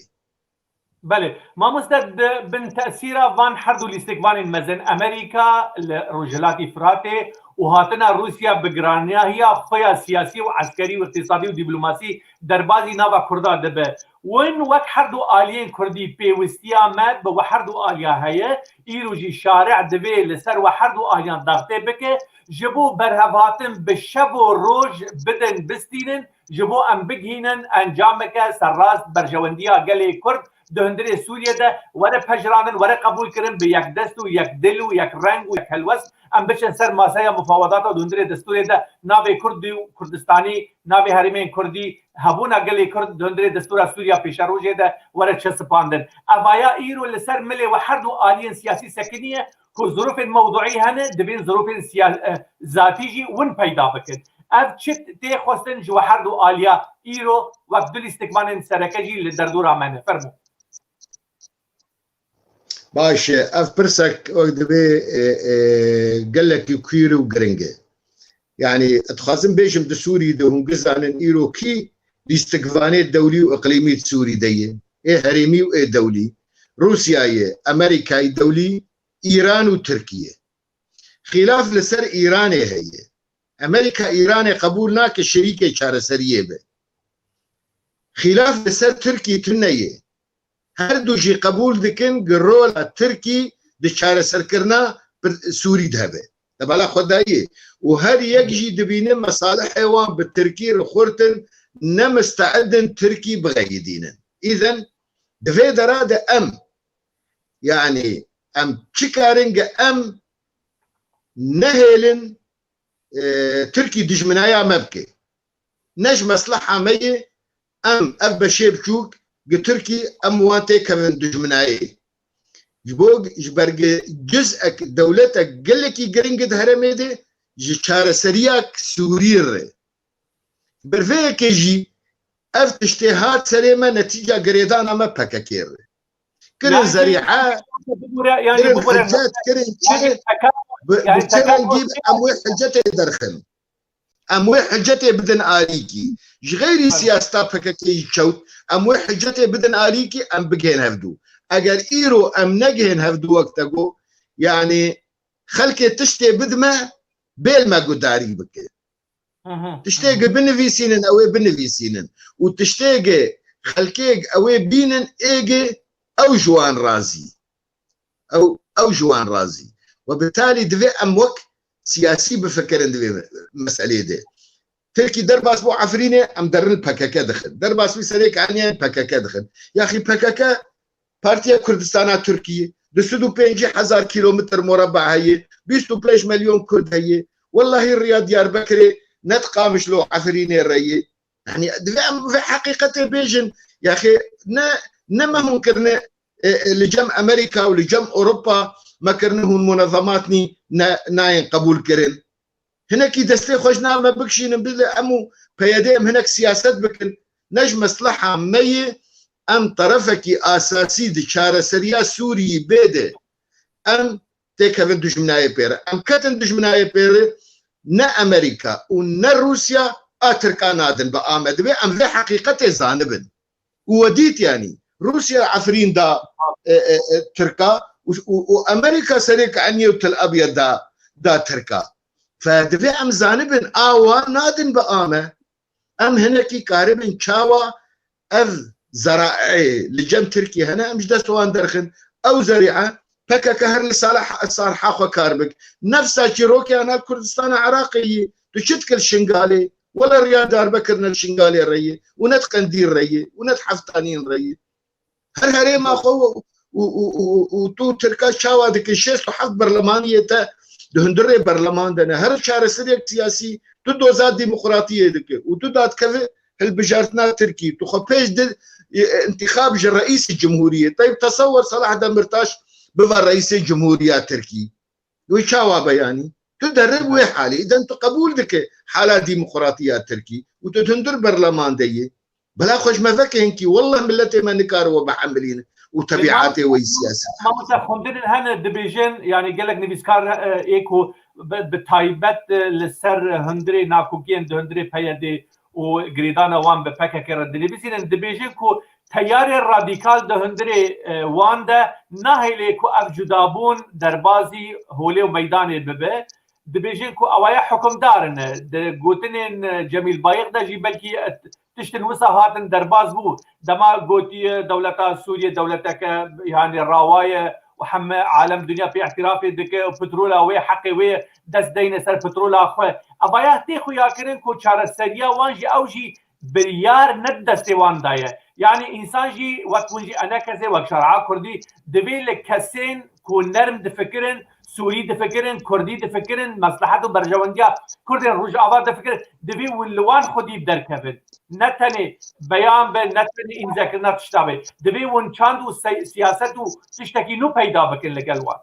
Belê. Mamoste, di bin tesîra van her du lîstikvanên mezin, Amerîka li Rojhilatî Firatê û hatina Rûsya bi giraniyahiya xwe ya siyasî û eskerî û îqtîsadî û dîplomasî derbazî nava Kurda dibe. Win wek her du aliyên Kurdî pêwistiya me bi we her du aliya heye. Îro jî şare divê li ser we her du aliyan daxtê bike. Ji bo berhevhatin bi şev û roj bidin bistînin, ji bo em bigihînin encameke serrast berjewendiya gelê Kurd di hundirê Sûriyê de were pejiranin, were qebûlkirin, bi yek dest û yek dil û yek reng û yek helwest em biçin ser maseya mufawedata di hundirê destûrê de navê Kurdî û Kurdistanî, navê herêmên Kurdî, hebûna gelê Kurd di hundirê destûra Sûriya pêşerojê de were çesipandin. Evaya îro li ser milê we her du aliyên siyasî sekiniye ku zirûfên mewduî hene, divên zirûfên siya-, e, zatî jî win peyda bikin. Ev çi tê xwestin ji we her du aliya îro wek du lîstikvanên sereke jî li derdora me ne? Fermo. Baş e, ev pirsek wek divê, e, e, gelekî kûr û giring e. Yanî, dixwazim bêjim, di Sûrî de hûn gizanin îro kî lîstikvanê dewlî û iqlîmî di Sûrî de ye. Ê herêmî û ê dewlî. Rûsya ye, Amerîkayê dewlî, Îran û Tirkiye. Xîlaf li ser Îranê heye. Amerîka Îranê qebûl nake şerîkê çareseriyê be. Xîlaf li ser Tirkî tune ye. Her du jî qebûl dikin ku rola Tirkî di çareserkirina pir-, Sûrî de hebe. Di bala xwe dayê. Û her yek jî dibîne mesalihê wan bi Tirkî re xurt in, ne misteid in Tirkî bixeyidînin. Îden di vê dera de em, yanî em çi karin ku em nehêlin, e, Tirkî dijminaya me bike. Ne ji mesleha me ye, em ev beşê biçûk gi Tirkî em wan têkevin dijminayê. Ji bo, ji ber gi cizek, dewletek gelekî giring di herêmê de ji çareseriya Sûrî re. Ber vê yekê jî ev tiştê hat serê me netîca girêdana me P K K re. Kirin zerîe, kirin hicet, kirin çi, bi çi rengî em wê hicetê derxin. Em wê hicetê bidin alîkî. Ji xeyrî siyaseta P K K yî kewt, em wê hicetê bidin alîkî, em bigihên hevdû. Eger îro em negihên hevdû wek te got, yanî xelkê tiştê bidime, bêl me gudarî bike. Tiştê ge binivîsînin, ew ê binivîsînin. Û tiştê ge xelkê ew ê bînin, ê ge ew ji wan razî. Ew, ew ji wan razî. We bi talî divê em wek siyasî bifikirin di vê meselê de. Tirkî derbas bû Efrînê, em derin P K K dixin. Derbas wî serê kaniyên P K K dixin. Yaxî P K K Partiya Kurdistana Tirkiyê, du sed û pêncî hezar kîlometr mureba heye, bîst û pênc milyon Kurd heye. Wellahî riya Diyarbekirê ne di Qamişlo Efrînê re ye. Yanî divê em vê heqîqetê bêjin. Yaxê ne, ne me hûn kirine, e, e, li cem Amerîka û li cem Ewropa me kirine hûn munezematnî ne, nayên qebûl kirin. Hinekî destê xwe ji nav me bikişînin, bile em û P Y D em hinek siyaset bikin. Ne ji mesleha me ye em terefekî asasî di çareseriya Sûriyî bê de em têkevin dijminayê pê re. Em ketin dijminayê pê re, ne Amerîka û ne Rûsya a Tirka nadin bi a me. Divê em vê heqîqetê zanibin. Û we dît, yanî Rûsya Efrîn da, e, e, e, Tirka û, û, û Amerîka serê kaniyê û Tel Abyad da, da Tirka. Fe divê em zanibin a wan nadin bi a me. Em hinekî karibin çawa ev zeraê li cem Tirkiyê hene, em ji dest wan derxin. Ew zerîe P K K her li sala-, saliha xwe kar bik. Nefsa çîrokê ana Kurdistana Iraqê yî. Tu çi dikir Şingalê? Wele riya darbe kirine li Şingalê re yê û ne di Qendîl re yê û ne di Heftanîn re yê. Her herêma xwe û, û, û, û, û tu Tirka çawa dike? Şêst û heft berlemaniyê te di hundirê berleman de ne. Her çareseriyek siyasî tu doza demokratiyê dike û tu dadkeve hilbijartina Tirkî. Tu xwe pêş di, e, intîxab ji reîsê cumhuriyê. Teyb tesewwer Salah Demirtaş biva reîsê cumhuriya Tirkî. Wê çawa be yanî? Tu derib wê halê, îden tu qebûl dike hala demokratiya Tirkî û tu hundir berleman de yê. Bila xwe ji me veke hinkî, wellah milletê me nikare we bihemilîne û tebiatê we yî siyaset. Mamoste, xwendinên hene dibêjin, yanî gelek nivîskar, e, ê ku bi, bi taybet, e, li ser hundirê nakokiyên di hundirê P Y D û girêdana wan bi P K K re dinivîsînin, dibêjin ku teyarê radîkal di hundirê, e, wan de nahêlê ku ev cudabûn derbazî holê û meydanê bibe. dibêjin ku ewa ya hukimdar in. Di gotinên, e, Cemîl Bayik de jî belkî, e, tiştin wisa hatin derbas bû. Dema gotiye dewleta Sûriye dewleteke, yani, rawa ye û heme alem, dinya pê îtirafê dike û petrola wê, heqê wê ye, dest deyne ser petrola xwe. Ewa ya tê xuyakirin ku çareseriya wan jî, ew jî biryar ne di destê wan de ye. Yani, însan jî wek hûn jî, enekesê, wek şare'a kurdî, divê li kesên ku nerm difikirin, Sûrî difikirin, Kurdî difikirin, meslehet û berjewendiya Kurdên Rojava difikirin, divê hûn li wan xwedî derkevin. Ne tenê beyan be, ne tenê îmzekirina tişta be. Divê hûn çand û se-, siyaset û tiştekî nû peyda bikin li gel wan.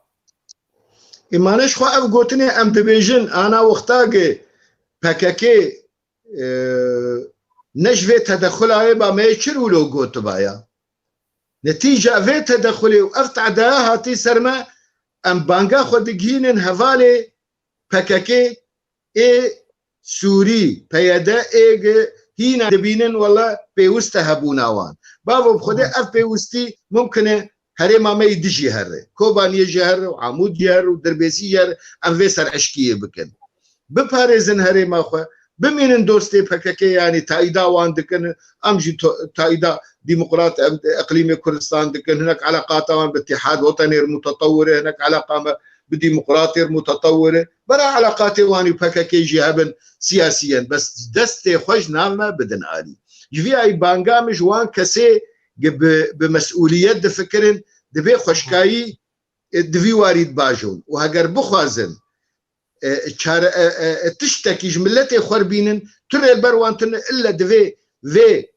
Îmane ji xwe ev gotinê em dibêjin, ana wexta ki P K K, e, ne ji vê tedexula wê ba me yê çi wilo gotiba ya. Netîca vê tedexulê û ev tehdaya hatî ser me, em banga xwe digihînin hevalê P K K ê Sûrî, P Y D ê gi hîna dibînin, wele pêwist e hebûna wan. Bavo bi Xwedê ev pêwistî mumkin e herêma me yî dijî here. Kobaniyê jî here û Amûd jî here û Dirbêsî jî here, em vê ser eşkiyê bikin. Biparêzin herêma xwe, bimînin dostê P K K, yanî taîda wan dikin, em jî to-, taîda demokrat, em, eqlîmê Kurdistan dikin, hinek eleqata wan bi Îtîhad Wetenê re mutetewir e, hinek eleqa me bi demokratê re mutetewir e. Bera eleqatê wan û P K K jî hebin siyasiyen, bes destê xwe ji nav me bidin alî. Ji vî ayî banga min ji wan kesê ki bi, bi mesûliyet difikirin, divê xweşkayî, e, di vî warî dibajon. Û heger bixwazin, e, çare, e, e, e, tiştekî ji miletê xwe re bînin, tu rê li ber wan tune, ille divê vê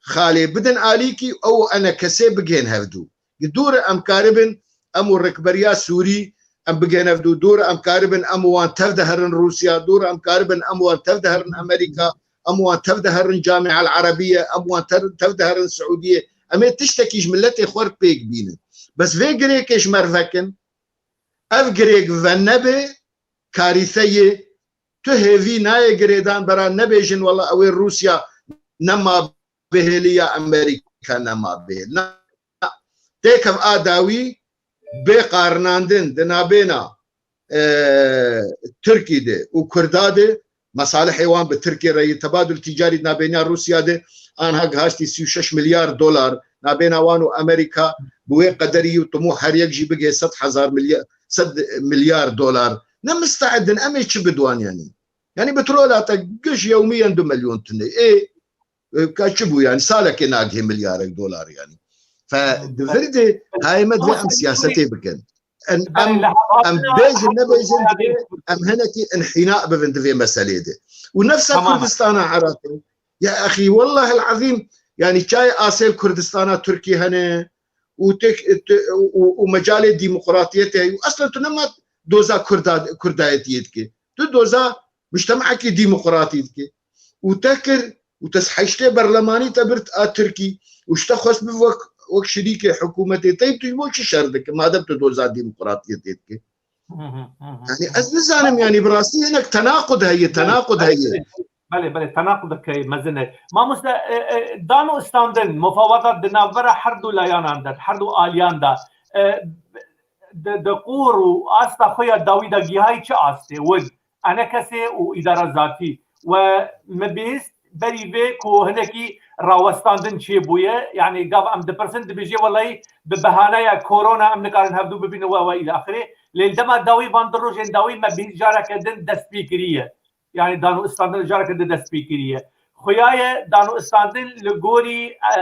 xalê bidin alîkî, ew û enekesê bigihên hevdû. Li dûr em karibin, em û rikberiya Sûrî em bigihên hevdû, dûr em karibin, em û wan tev de herin Rûsya, dûr em karibin, em û wan tev de herin Amerîka, em û wan tev de herin Camia El Erebiye, em û wan ter-, tev de herin Siûdiye. Em ê tiştekî ji miletê xwe re pêk bînin. Bes vê girêkê ji me re vekin, ev girêk venebe, karîteyê, tu hêvî nayê girêdan, bera nebêjin, wela ew ê Rûsya nema bihêlî ya Amerîka nema bihêl. Na, têkev a dawî bê qarinandin di nabêna, e, Tirkî de û Kurda de, mesalihê wan bi Tirkiyê re yê, tebadul tîcarî nabêniya Rûsya de anha gihaştî sî û şeş milyar dolar, nabêna wan û Amerîka bi wê qederî û timû her yek jî bigê sed hezar milyar, sed milyar dolar. Ne misteedin, em ê çi bidwan yanî? Yanî petrola te giş yewmiyen du milyon tune. Ê, e, ka çi bû yanî? Salekê nagihê milyarek dolar yanî. Fe di vir de hayê me divê em siyasetê bikin. Em, em, em bêjin nebêjin, divê em hinekî înhîna bibin di vê meselê de. Û nefsa Kurdistana Iraqê. Ya exî, wellahil ezîm, yanî çayê asêl Kurdistana Tirkî hene û tek-, te-, û, û mecalê demokratiyetê heye. Û eslen tu nema doza Kurda-, Kurdayetiyê dikî. Tu doza mujtemaekî demokratî dikî. Û te kir, û te heştê berlemanî te bir a Tirkî û ji te xwest bi wek, wek şirîkê hikûmetê te, tu ji bo çi şer dikî, madem tu doza demokratiyetê dikî? Hı hı, hı hı, Yanî hı. ez nizanim, yanî bi rastî hinek tenaqud heye, Belê, tenaqud belê, heye. belê. Belê, belê, tenaqudeke mezin e. Mamoste, e, e, dan û istandin, mufawedat di navbera her du layanan de, her du aliyan de, e, di, di qûr û asta xwe ya dawî de gihayî çi astê? Win, enekesê û îdara zatî. We me bihîst berî vê ku hinekî rawestandin çêbûye. Yanî gav em dipirsin, dibêje welahî bi behaneya korona em nikarin hevdû bibînin we, we îlaxirê. Lê li dema dawî van du rojên dawî me bihîst jareke din destpêkirî ye. Yanî dan û istandin jareke din destpêkirî ye. Xuya ye dan û istandin li gorî, e,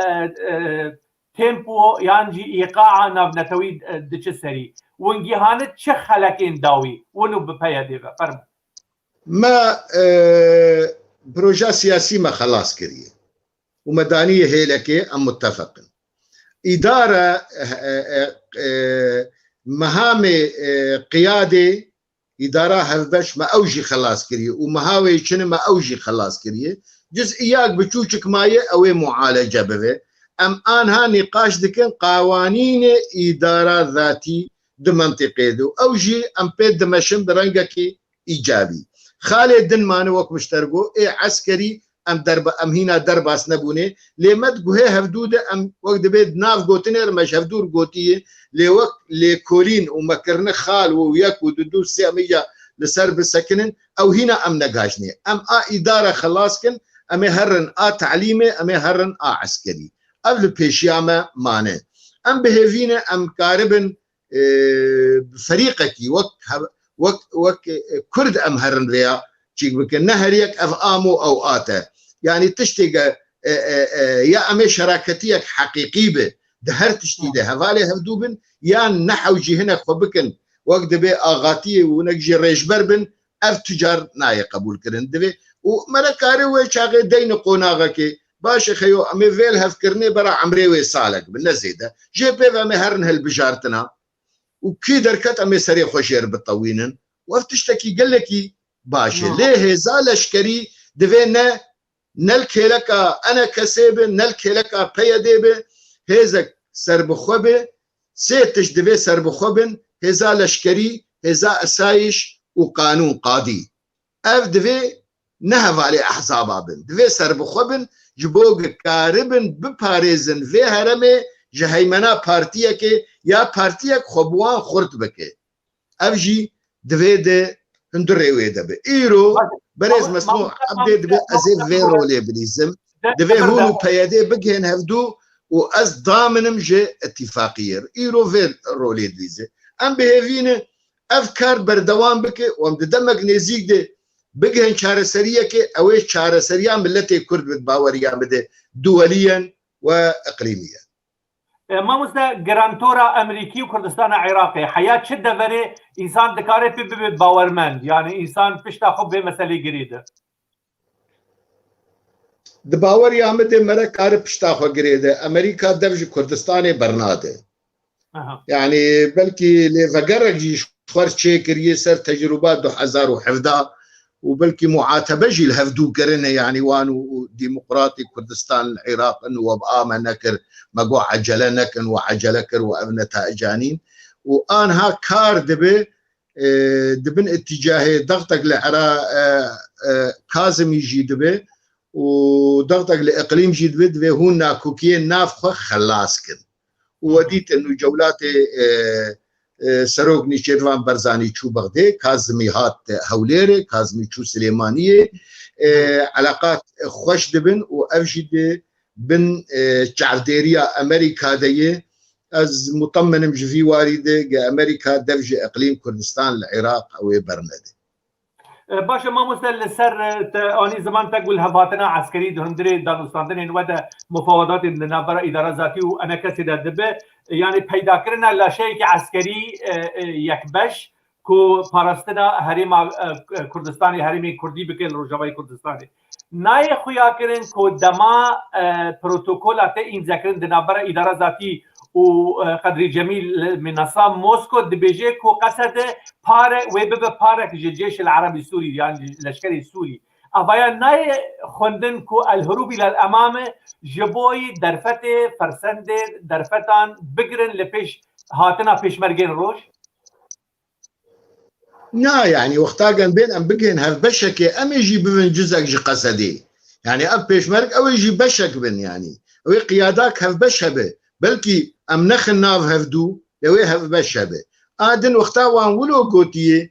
e, tempo yan jî îqaa navnetewî, e, diçe serî. Wingîhanit çi xelekên dawî? Win û bi P Y D ve. Fermo. Me, e, proja siyasî me xelas kiriye. Û me danî hêlekê, em muttefeq in. Îdare, e, e, e, mehamê, e, qiyadê, îdara hevbeş me ew jî xelas kiriye û meha wê çine me ew jî xelas kiriye. Ciz'iyek biçûçik maye ew ê mualece bibe. Em anha nîqaş dikin qawanînê îdara zatî di mentiqê de û ew jî em pê dimeşin bi rengekî îcabî. Xalê din mane wek min ji te re got, ê eskerî em derba-, em hîna derbas nebûne. Lê me di guhê hevdû de em wek dibê di nav gotinê re me ji hevdû re gotiye. Lê wek lêkolîn û me kirine xal û yek û du, du, sê em îca li ser bisekinin, ew hîna em negajnê. Em a îdare xelas kin, em ê herin a telîmê, em ê herin a eskerî. Ev li pêşiya me mane. Em bi hêvî ne, em karibin, e, bi ferîqekî wek hev-, wek, wek, e, Kurd em herin vêya çîk bikin. Ne her yek ev a mo ew a te. Yanî tiştê ge, e, e, e, ya em ê şeraketiyek heqîqî bi, di her tiştî de hevalê hevdû bin, yan ne hewcî hinek xwe bikin, wek dibê axatiyê û hinek jî rêjber bin, ev tu car nayê qebûl kirin. Divê û me re karê wê çaxê deyne qonaxekê, baş e xeyo, em ê vê li hev kirinê bera emrê wê salek bi, ne zêde. Jê pê ve em ê herin hilbijartina û kî derket em ê serê xwe jê re bitewînin. Û ev tiştekî gelekî baş e. Lê hêza leşkerî divê ne, ne li kêleka E N K S bi, ne li kêleka P Y D bi, hêzek serbixwe bi, sê tişt divê serbixwe bin, hêza leşkerî, hêza esayîş û qanûn, qadî. Ev divê ne hevalê ehzaba bin. Divê serbixwe bin, ji bo ku karibin biparêzin vê heremê ji heymena partiyekê ya partiyek xwe bi wan xurt bike. Ev jî divê di hundirê wê de be. Îro berêz Mesmo Ebdê dibê ez ê vê rolê bilîzim. Divê hûn û P Y D bigihên hevdû û ez daminim ji îtîfaqiyê re. Îro vê rolê dilîze. Em bi hêvî ne ev kar berdewam bike û em di demek nêzîk de bigihên çareseriyekê, ew ê çareseriya miletê Kurd bi baweriya min de duweliyen we iqlîmiyen. E, mamoste, garantora Amerîkî û Kurdistana Iraqê, heya çi deverê însan dikare pê bibe bawermend? Yani însan pişta xwe vê meselê girêde? Di baweriya min de mere kare pişta xwe girêde. Amerîka dev ji Kurdistanê bernade. Aha. Yani belkî lê vegerek jî ji xwe re çêkiriye ser tecrûba du hezar û hevdeh û belkî muatebe jî li hev dû kirine, yani wan û, û Demokratî Kurdistan li Iraq in û we bi a me nekir, me got ecele nekin, we ecele kir, we ev netaica nîn. Û anha kar dibe, e, di bin îtîcahê dextek li Ira-, e, e, Kazimî jî dibe û dextek li îqlîm jî dibe, divê hûn nakokiyên nav xwe xelas kin. Û we dîtin û cewlatê, e, e, Serok Nîçêrvan Berzanî çû Bexdê, Kazimî hat Hewlêrê, Kazimî çû Silêmaniyê. E, eleqat xweş dibin û ev jî di bin, e, çavdêriya Amerîka de ye. Ez mutemin im ji vî warî de ge Amerîka dev ji iqlîm Kurdistan li Iraq ew ê bernede. E, baş e, mamoste, li ser, e, te anî ziman te ku lihevhatina eskerî di hundirê danûstandinên we de, mufawedatên di navbera îdara zatî û E N K S'ê de dibe, e, yanî peydakirina laşeyekî eskerî, e, e, yekbeş ku parastina herêma, e, Kurdistanê, herêmên Kurdî bike li Rojavayê Kurdistanê. Nayê xuyakirin ku dema, e, protokola te îmzekirin di navbera îdara zatî û, e, Qedrî Cemîl li Minasa Mosko dibêje ku Qesede pare, wê bibe parek ji Cêşil Erebî Sûrî, yan ji leşkerê Sûrî. Evaya nayê xwendin ku El Herûb îlel Emame ji bo yî derfetê, fersendê derfetan bigirin li pêş hatina pêşmergên roj? Na, yani wexta gen bên em bigihên hevbeşekê, em ê jî bibin cizek ji Qesedê. Yani ev pêşmerg ew ê jî beşek bin yani. Ew ê qiyadak hevbeş hebe. Belkî em nexin nav hevdû, lê wê hevbeş hebe. A din wexta wan wilo gotiye,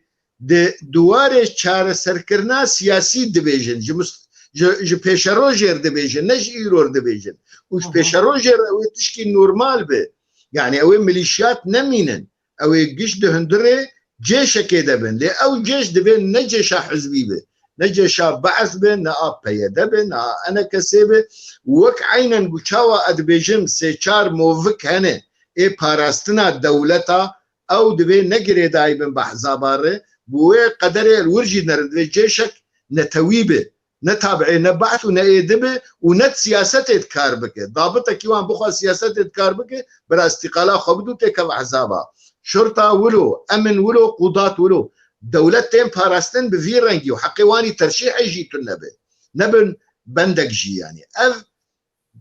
di duwarê çareserkirina siyasî dibêjin, ji mus-, ji, ji pêşerojê re dibêjin, ne ji îro re dibêjin. Û ji Hı hı. pêşerojê re ew ê tişkî normal be. Yani ew ê milîşyat nemînin. Ew ê giş di hundirê cêşekê de bin. Lê ew cêş divê ne cêşa hizbî be. Ne cêşa Be'es be, ne a P Y D be, ne a E N K S be. Wek eynen ku çawa ez dibêjim sê çar movik hene ê parastina dewleta, ew divê ne girêdayî bin bi ehzaba re. Bi wê qederê li wir jî nerin, divê cêşek netewî be. Ne tabi'ê ne Be'es û ne êdib e û ne di siyasetê dikar bike. Dabitekî wan bixwe siyasetê dikar bike, bira îstîqala xwe bidû têkeve ehzaba. Şurta wilo, emin wilo, qudat wilo. Dewlet tên parastin bi vî rengî û heqê wan î terşîhê jî tune be. Nebin bendek jî yani. Ev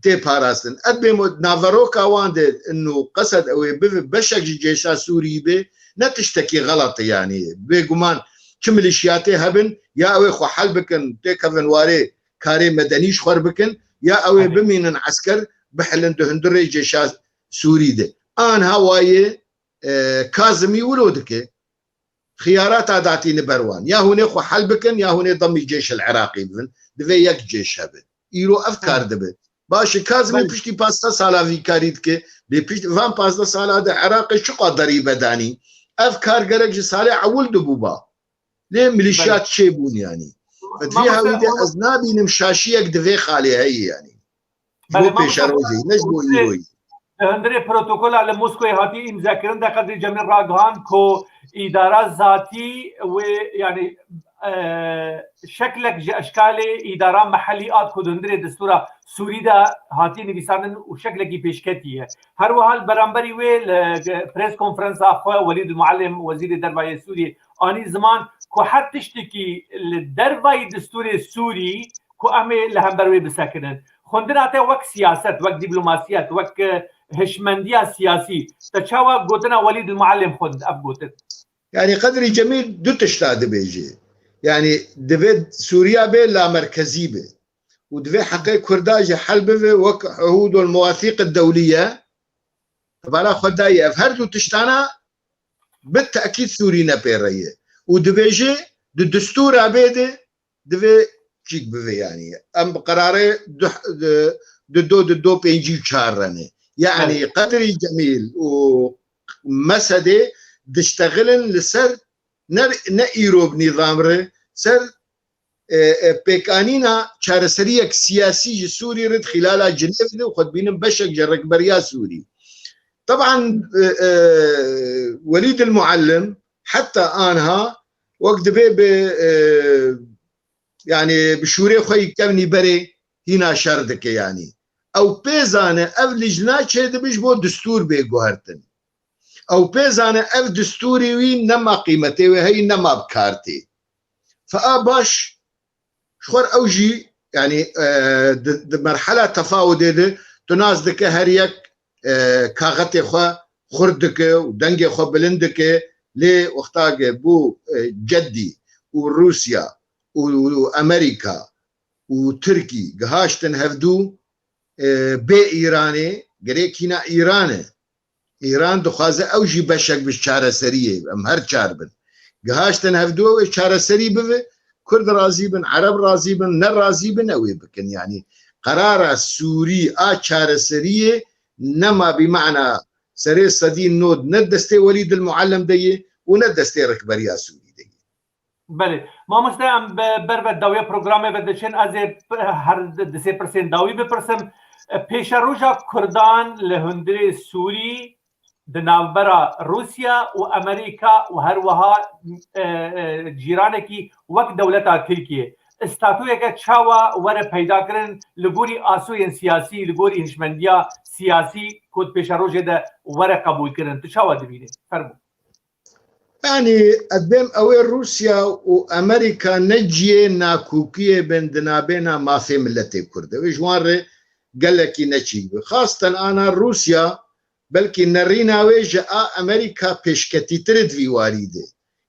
tê parastin. Ev bê mo-, naveroka wan de ino Qesed ew ê bibe beşek ji cêşa Sûrî be, ne tiştekî xelet e yani. Bêguman çi milîşyatê hebin, ya ew ê xwe hel bikin, têkevin warê karê medenî ji xwe re bikin, ya ew ê Tabii. bimînin esker bihilin di hundirê cêşa Sûrî de. Anha wayê, e, Kazimî wilo dike. xiyarata datîne ber wan. Ya hûnê xwe hel bikin, ya hûnê demî cêşil Iraqî bibin. Divê yek cêş hebe. Îro ev kar dibe. Baş e, Kazimî piştî pazdeh sala vî karî dike. Lê pişt van pazdeh sala de Iraqê çiqa derî vedanî. Ev kar gerek ji salê ewil de bûba. Lê milîşyat çêbûn yanî. Di vî hewî de ez nabînim şaşiyek di vê xalê heye yanî. Ji bo pêşerojê, ne ji bo îroyî. Di hundirê protokola li Moskoyê hatî îmzekirin de Qedrî Cemîl ragihand ku îdara zatî wê, yanî, e, şeklek ji eşkalê îdara mehellî a ku di hundirê destûra Sûrî de hatî nivîsandin û şeklekî pêşketî ye. Her wiha li beramberî wê li pres konferansa xwe Welîd Muallim, Wezîrê Derva yê Sûriyê, anî ziman ku her tiştekî li dervayî destûrê Sûrî ku em ê li hember wê bisekinin. Xwendina te wek siyaset, wek dîplomasiyet, wek, e, hişmendiya siyasî, te çawa gotina Welîd Muallim xwend, ev gotin? Yanî Qedrî Cemîl du tişta dibêje. Yanî divê Sûriya bê lamerkezî be. Û divê heqê Kurda jî hel bibe wek Uhûd û Mewasîq Dewliye. Bala xwe dayî ev her du tiştana bi tekîd Sûrî nepêre ye. Û dibêje di destûra bê de divê çîk bibe yanî. Em bi qerarê du, du, du do, du do pêncî û çar re ne. Yanî Qedrî Cemîl û Mesedê diştexilin li ser ne, ne îro bi nîzam re, ser, e, e, pêkanîna çareseriyek siyasî ji Sûrî re di xîlala Cinêvê de û xwe dibînin beşek ji rikberiya Sûrî. Teban, e, e, Welîd el Muallim heta anha wek dibê bi, e, yanî bi şûrê xwe yî kevnî berê hîna şer dike yanî. Ew pê zane ev lijna çêdibe ji bo destûr bê guhertin. Ew pê zane ev destûrê wî nema qîmetê wê heyî, nema bi kar tê. Fea baş ji xwe ew jî, yanî, e, di, di merhela tefawudê de tu nas dike her yek, e, kaxetê xwe xurt dike û dengê xwe bilind dike, lê wexta ke bû, e, Ceddî û Rûsya û, û Amerîka û Tirkî gihaştin hevdû, e, bê Îranê, gerek hîna Îran e. Îran dixwaze ew jî beşek bi çareseriyê, em her çar bin. Gihaştin hevdû ew ê çareserî bibe, Kurd razî bin, Ereb razî bin, ne razî bin ew ê bikin. Yanî qerara Sûrî a çareseriyê nema bi mana serê sedî nod ne destê Welîd el Muallim de ye û ne destê rikberiya Sûrî de ye. Belê. Mamoste, em bi, ber ve dawiya programê ve diçin. Ez ê p-, her di, di sê pirsên dawî bipirsim. E, pêşeroja Kurdan li hundirê Sûrî di navbera Rûsya û Amerîka û her wiha, e, e, cîranekî wek dewleta Tirkiyê statuyeke çawa were peyda kirin li gorî asoyên siyasî, li gorî hişmendiya siyasî ku di pêşerojê de were qebûl kirin? Tu çawa dibînî? Fermo. Yanî, ez dibêm ew ê Rûsya û Amerîka ne cihê nakokiyê bin di nabêna mafê miletê Kurd de. Wê ji wan re gelekî neçîk be. Xasten ana Rûsya, belkî nerîna wê ji a Amerîka pêşketîtir e di vî warî de.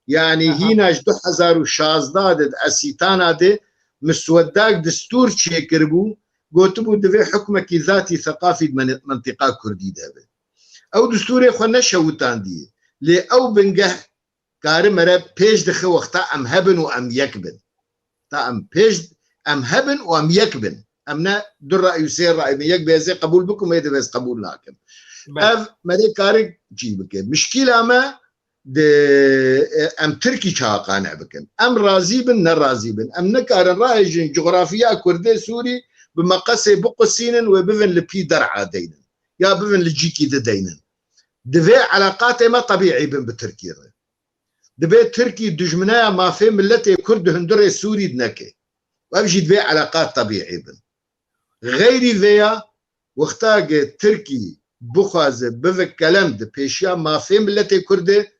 Yanî hîna ji du hezar û şazdeh de di Esîtana de miswedak destûr çêkiribû, gotibû divê hukmekî zatî seqafî di men-, mintîqa Kurdî de hebe. Ew destûrê xwe neşewitandiye. Lê ew bingeh kari mere pêş dixe wexta em hebin û em yek bin. Ta em pêş, em hebin û em yek bin. Em ne du ra'y û sê ra'y bin. Yek bê ez ê qebûl bikim, yê divê ez qebûl nakim. Belê. Ev mere kari çî bike. Mişkîla me di, e, em Tirkî çawa qane bikin. Em razî bin, ne razî bin. Em nikarin rahêjin coxrafiya Kurdê Sûrî bi meqesê biqusînin wê bivin li pî der'a deynin. Ya bivin li cîkî di deynin. Divê eleqatê me tebîî bin bi Tirkî re. Divê Tirkî dijmineya mafê miletê Kurd di hundirê Sûrî de neke. Ev jî divê eleqat tebîî bin. Xeyrî vêya, wexta ke Tirkî bixwaze bive kelem di pêşiya mafê miletê Kurd de,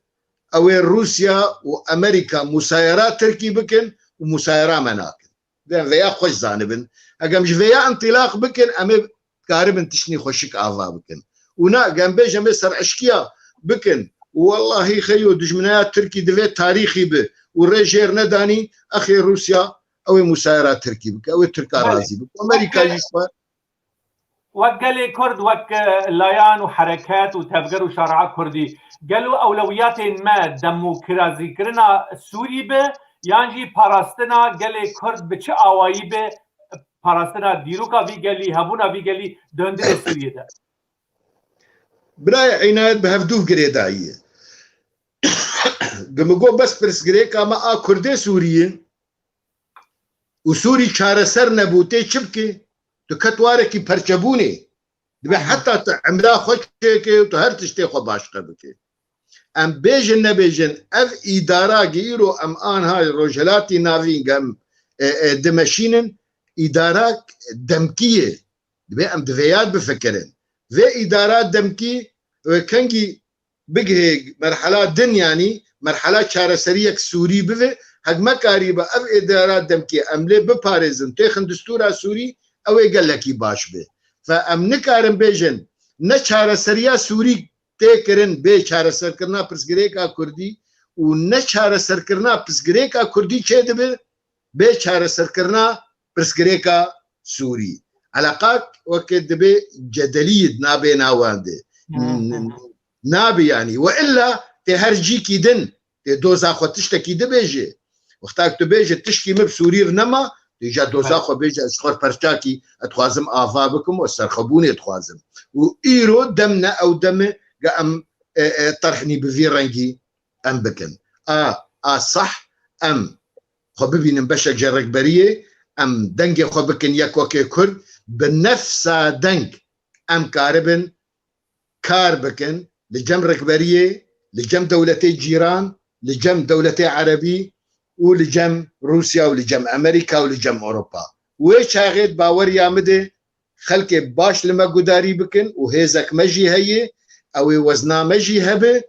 ew ê Rûsya û Amerîka musayera Tirkî bikin û musayera me nakin. Dem vêya xweş zanibin. Heke em ji vêya întilaq bikin, em ê karibin tiştî xweşik ava bikin. Û na, gem bêj em ê sereşkiya bikin. Û wellahî xeyo dijmineya Tirkî divê tarîxî bi û rê jêr nedanî, exê Rûsya ew ê musayera Tirkî bike, ew ê Tirka razî bike. Amerîka jî xwe Wek gelê Kurd, wek, e, layan û hereket û tevger û şare'a Kurdî, gelo ewlewiyatên me demokrazîkirina Sûrî be, yan jî parastina gelê Kurd bi çi awayî be, parastina dîroka vî gelî, hebûna vî gelî di hundirê Sûriyê de? Birayê Înayet bi hevdû girêdayî ye. Gi min got bes pirsgirêka me a Kurdê Sûriyê û Sûrî çareser nebû, tê çi bike? Tu ket warekî perçebûnê. Dibe heta tu emra xwe çêke û tu her tiştê xwe başqe bike. Em bêjin nebêjin, ev îdara gi îro em anha Rojhelatî Navîn em, e, e, dimeşînin, îdara demkî ye. Dibe em di vê yad bifikirin. Vê îdara demkî, e, kengî bigihê merhala din, yanî merhala çareseriyek Sûrî bive, hek me karîbe ev êdara demkê em lê biparêzin, têxin distûra Sûrî, ew ê gelekî baş be. Fe em nikarin bêjin, ne çareseriya Sûrî tê kirin bê çareserkirina pirsgirêka Kurdî û ne çareserkirina pirsgirêka Kurdî çê dibe bê çareserkirina pirsgirêka Sûrî. Eleqak weke dibe cedelî di nabêna wan de. Hı hı. Nabe yanî. We illa tê her cîkî din, tê doza xwe tiştekî dibêje. Wexta ku tu bêje tişkî min bi Sûrî re nema, tu îca doza xwe bêje, ez ji xwe re perçakî, ez dixwazim ava bikim û serxwebûnê dixwazim. Û îro dem ne ew dem e, ge em, e, e, terhnî bi vî rengî em bikin. A, a sah em xwe bibînin beşek ji rikberiyê, em dengê xwe bikin yek wekê Kurd, bi nefsa deng em karibin kar bikin li cem rikberiyê, li cem dewletê cîran, li cem dewletê erebî û li cem Rûsya û li cem Amerîka û li cem Ewropa. Wê çaxê di baweriya min de xelkê baş li me gudarî bikin û hêzek me jî heye, ew ê wezna me jî hebe,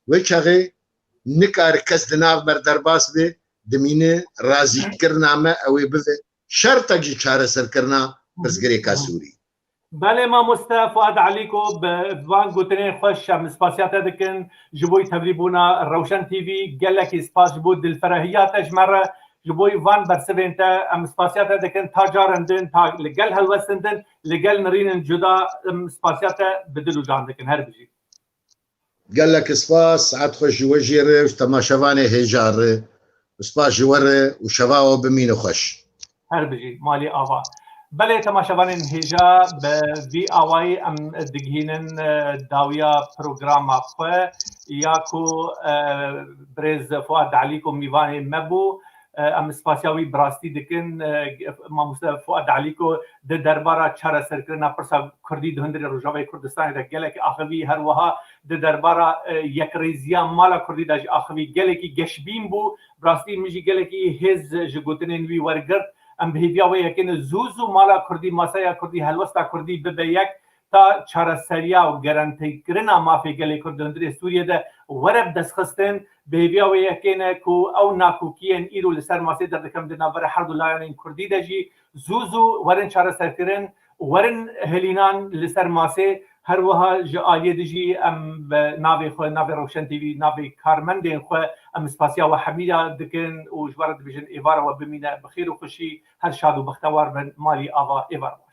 wê çaxê nikare kes di nav me re derbas be, dimîne razîkirina me ew ê bibe şertek ji çareserkirina pirsgirêka Sûrî. Belê mamoste Fuad Elîko, bi van gotinên xweş em spasiya te dikin, ji bo tevlîbûna Rewşen T V gelekî spas ji bo dilferehiya te ji me re, ji bo van bersivên te em spasiya te dikin, ta carên din, ta li gel helwestên din, li gel nirînên cuda em spasiya te bi dil û can dikin. Her bijî. Gelek spas, saet xweş ji we jê re û ji temaşevanê hêja re. Spas ji we re û şeva we bimîne xweş. Her bijî, malî ava. Belê temaşevanên hêja, bi vî awayî em digihînin, e, dawiya programa xwe, ya ku, e, birêz Fuad Elîko mîvanê me bû. E, em spasiya wî bi rastî dikin. E, mamoste Fuad Elîko di derbara çareserkirina pirsa Kurdî di hundirê Rojavayê Kurdistanê de gelekî axivî, her wiha di derbara, e, yekrêziya mala Kurdî de jî axivî, gelekî geşbîn bû. Bi rastî min jî gelekî hêz ji gotinên wî wergirt. Em bi hêviya wê yekê ne zû zû mala Kurdî, masaya Kurdî, helwesta Kurdî bibe yek, ta çareseriya û gerantîkirina mafê gelê Kurd di hundirê Sûriyê de were bi destxistin. Bi hêviya wê yekê ne ku ew nakokiyên îro li ser masê derdikevin di navbera her du layanên Kurdî de jî zû zû werin çareserkirin, werin hilînan li ser masê. Her wiha ji aliyê din jî em bi navê xwe, navê Rewşen T V, navê karmendên xwe em spasiya we hemî ya dikin û ji we re dibêjin êvara we bimîne bi xêr û xweşî, her şad û bextewar bin, malî ava êvar be.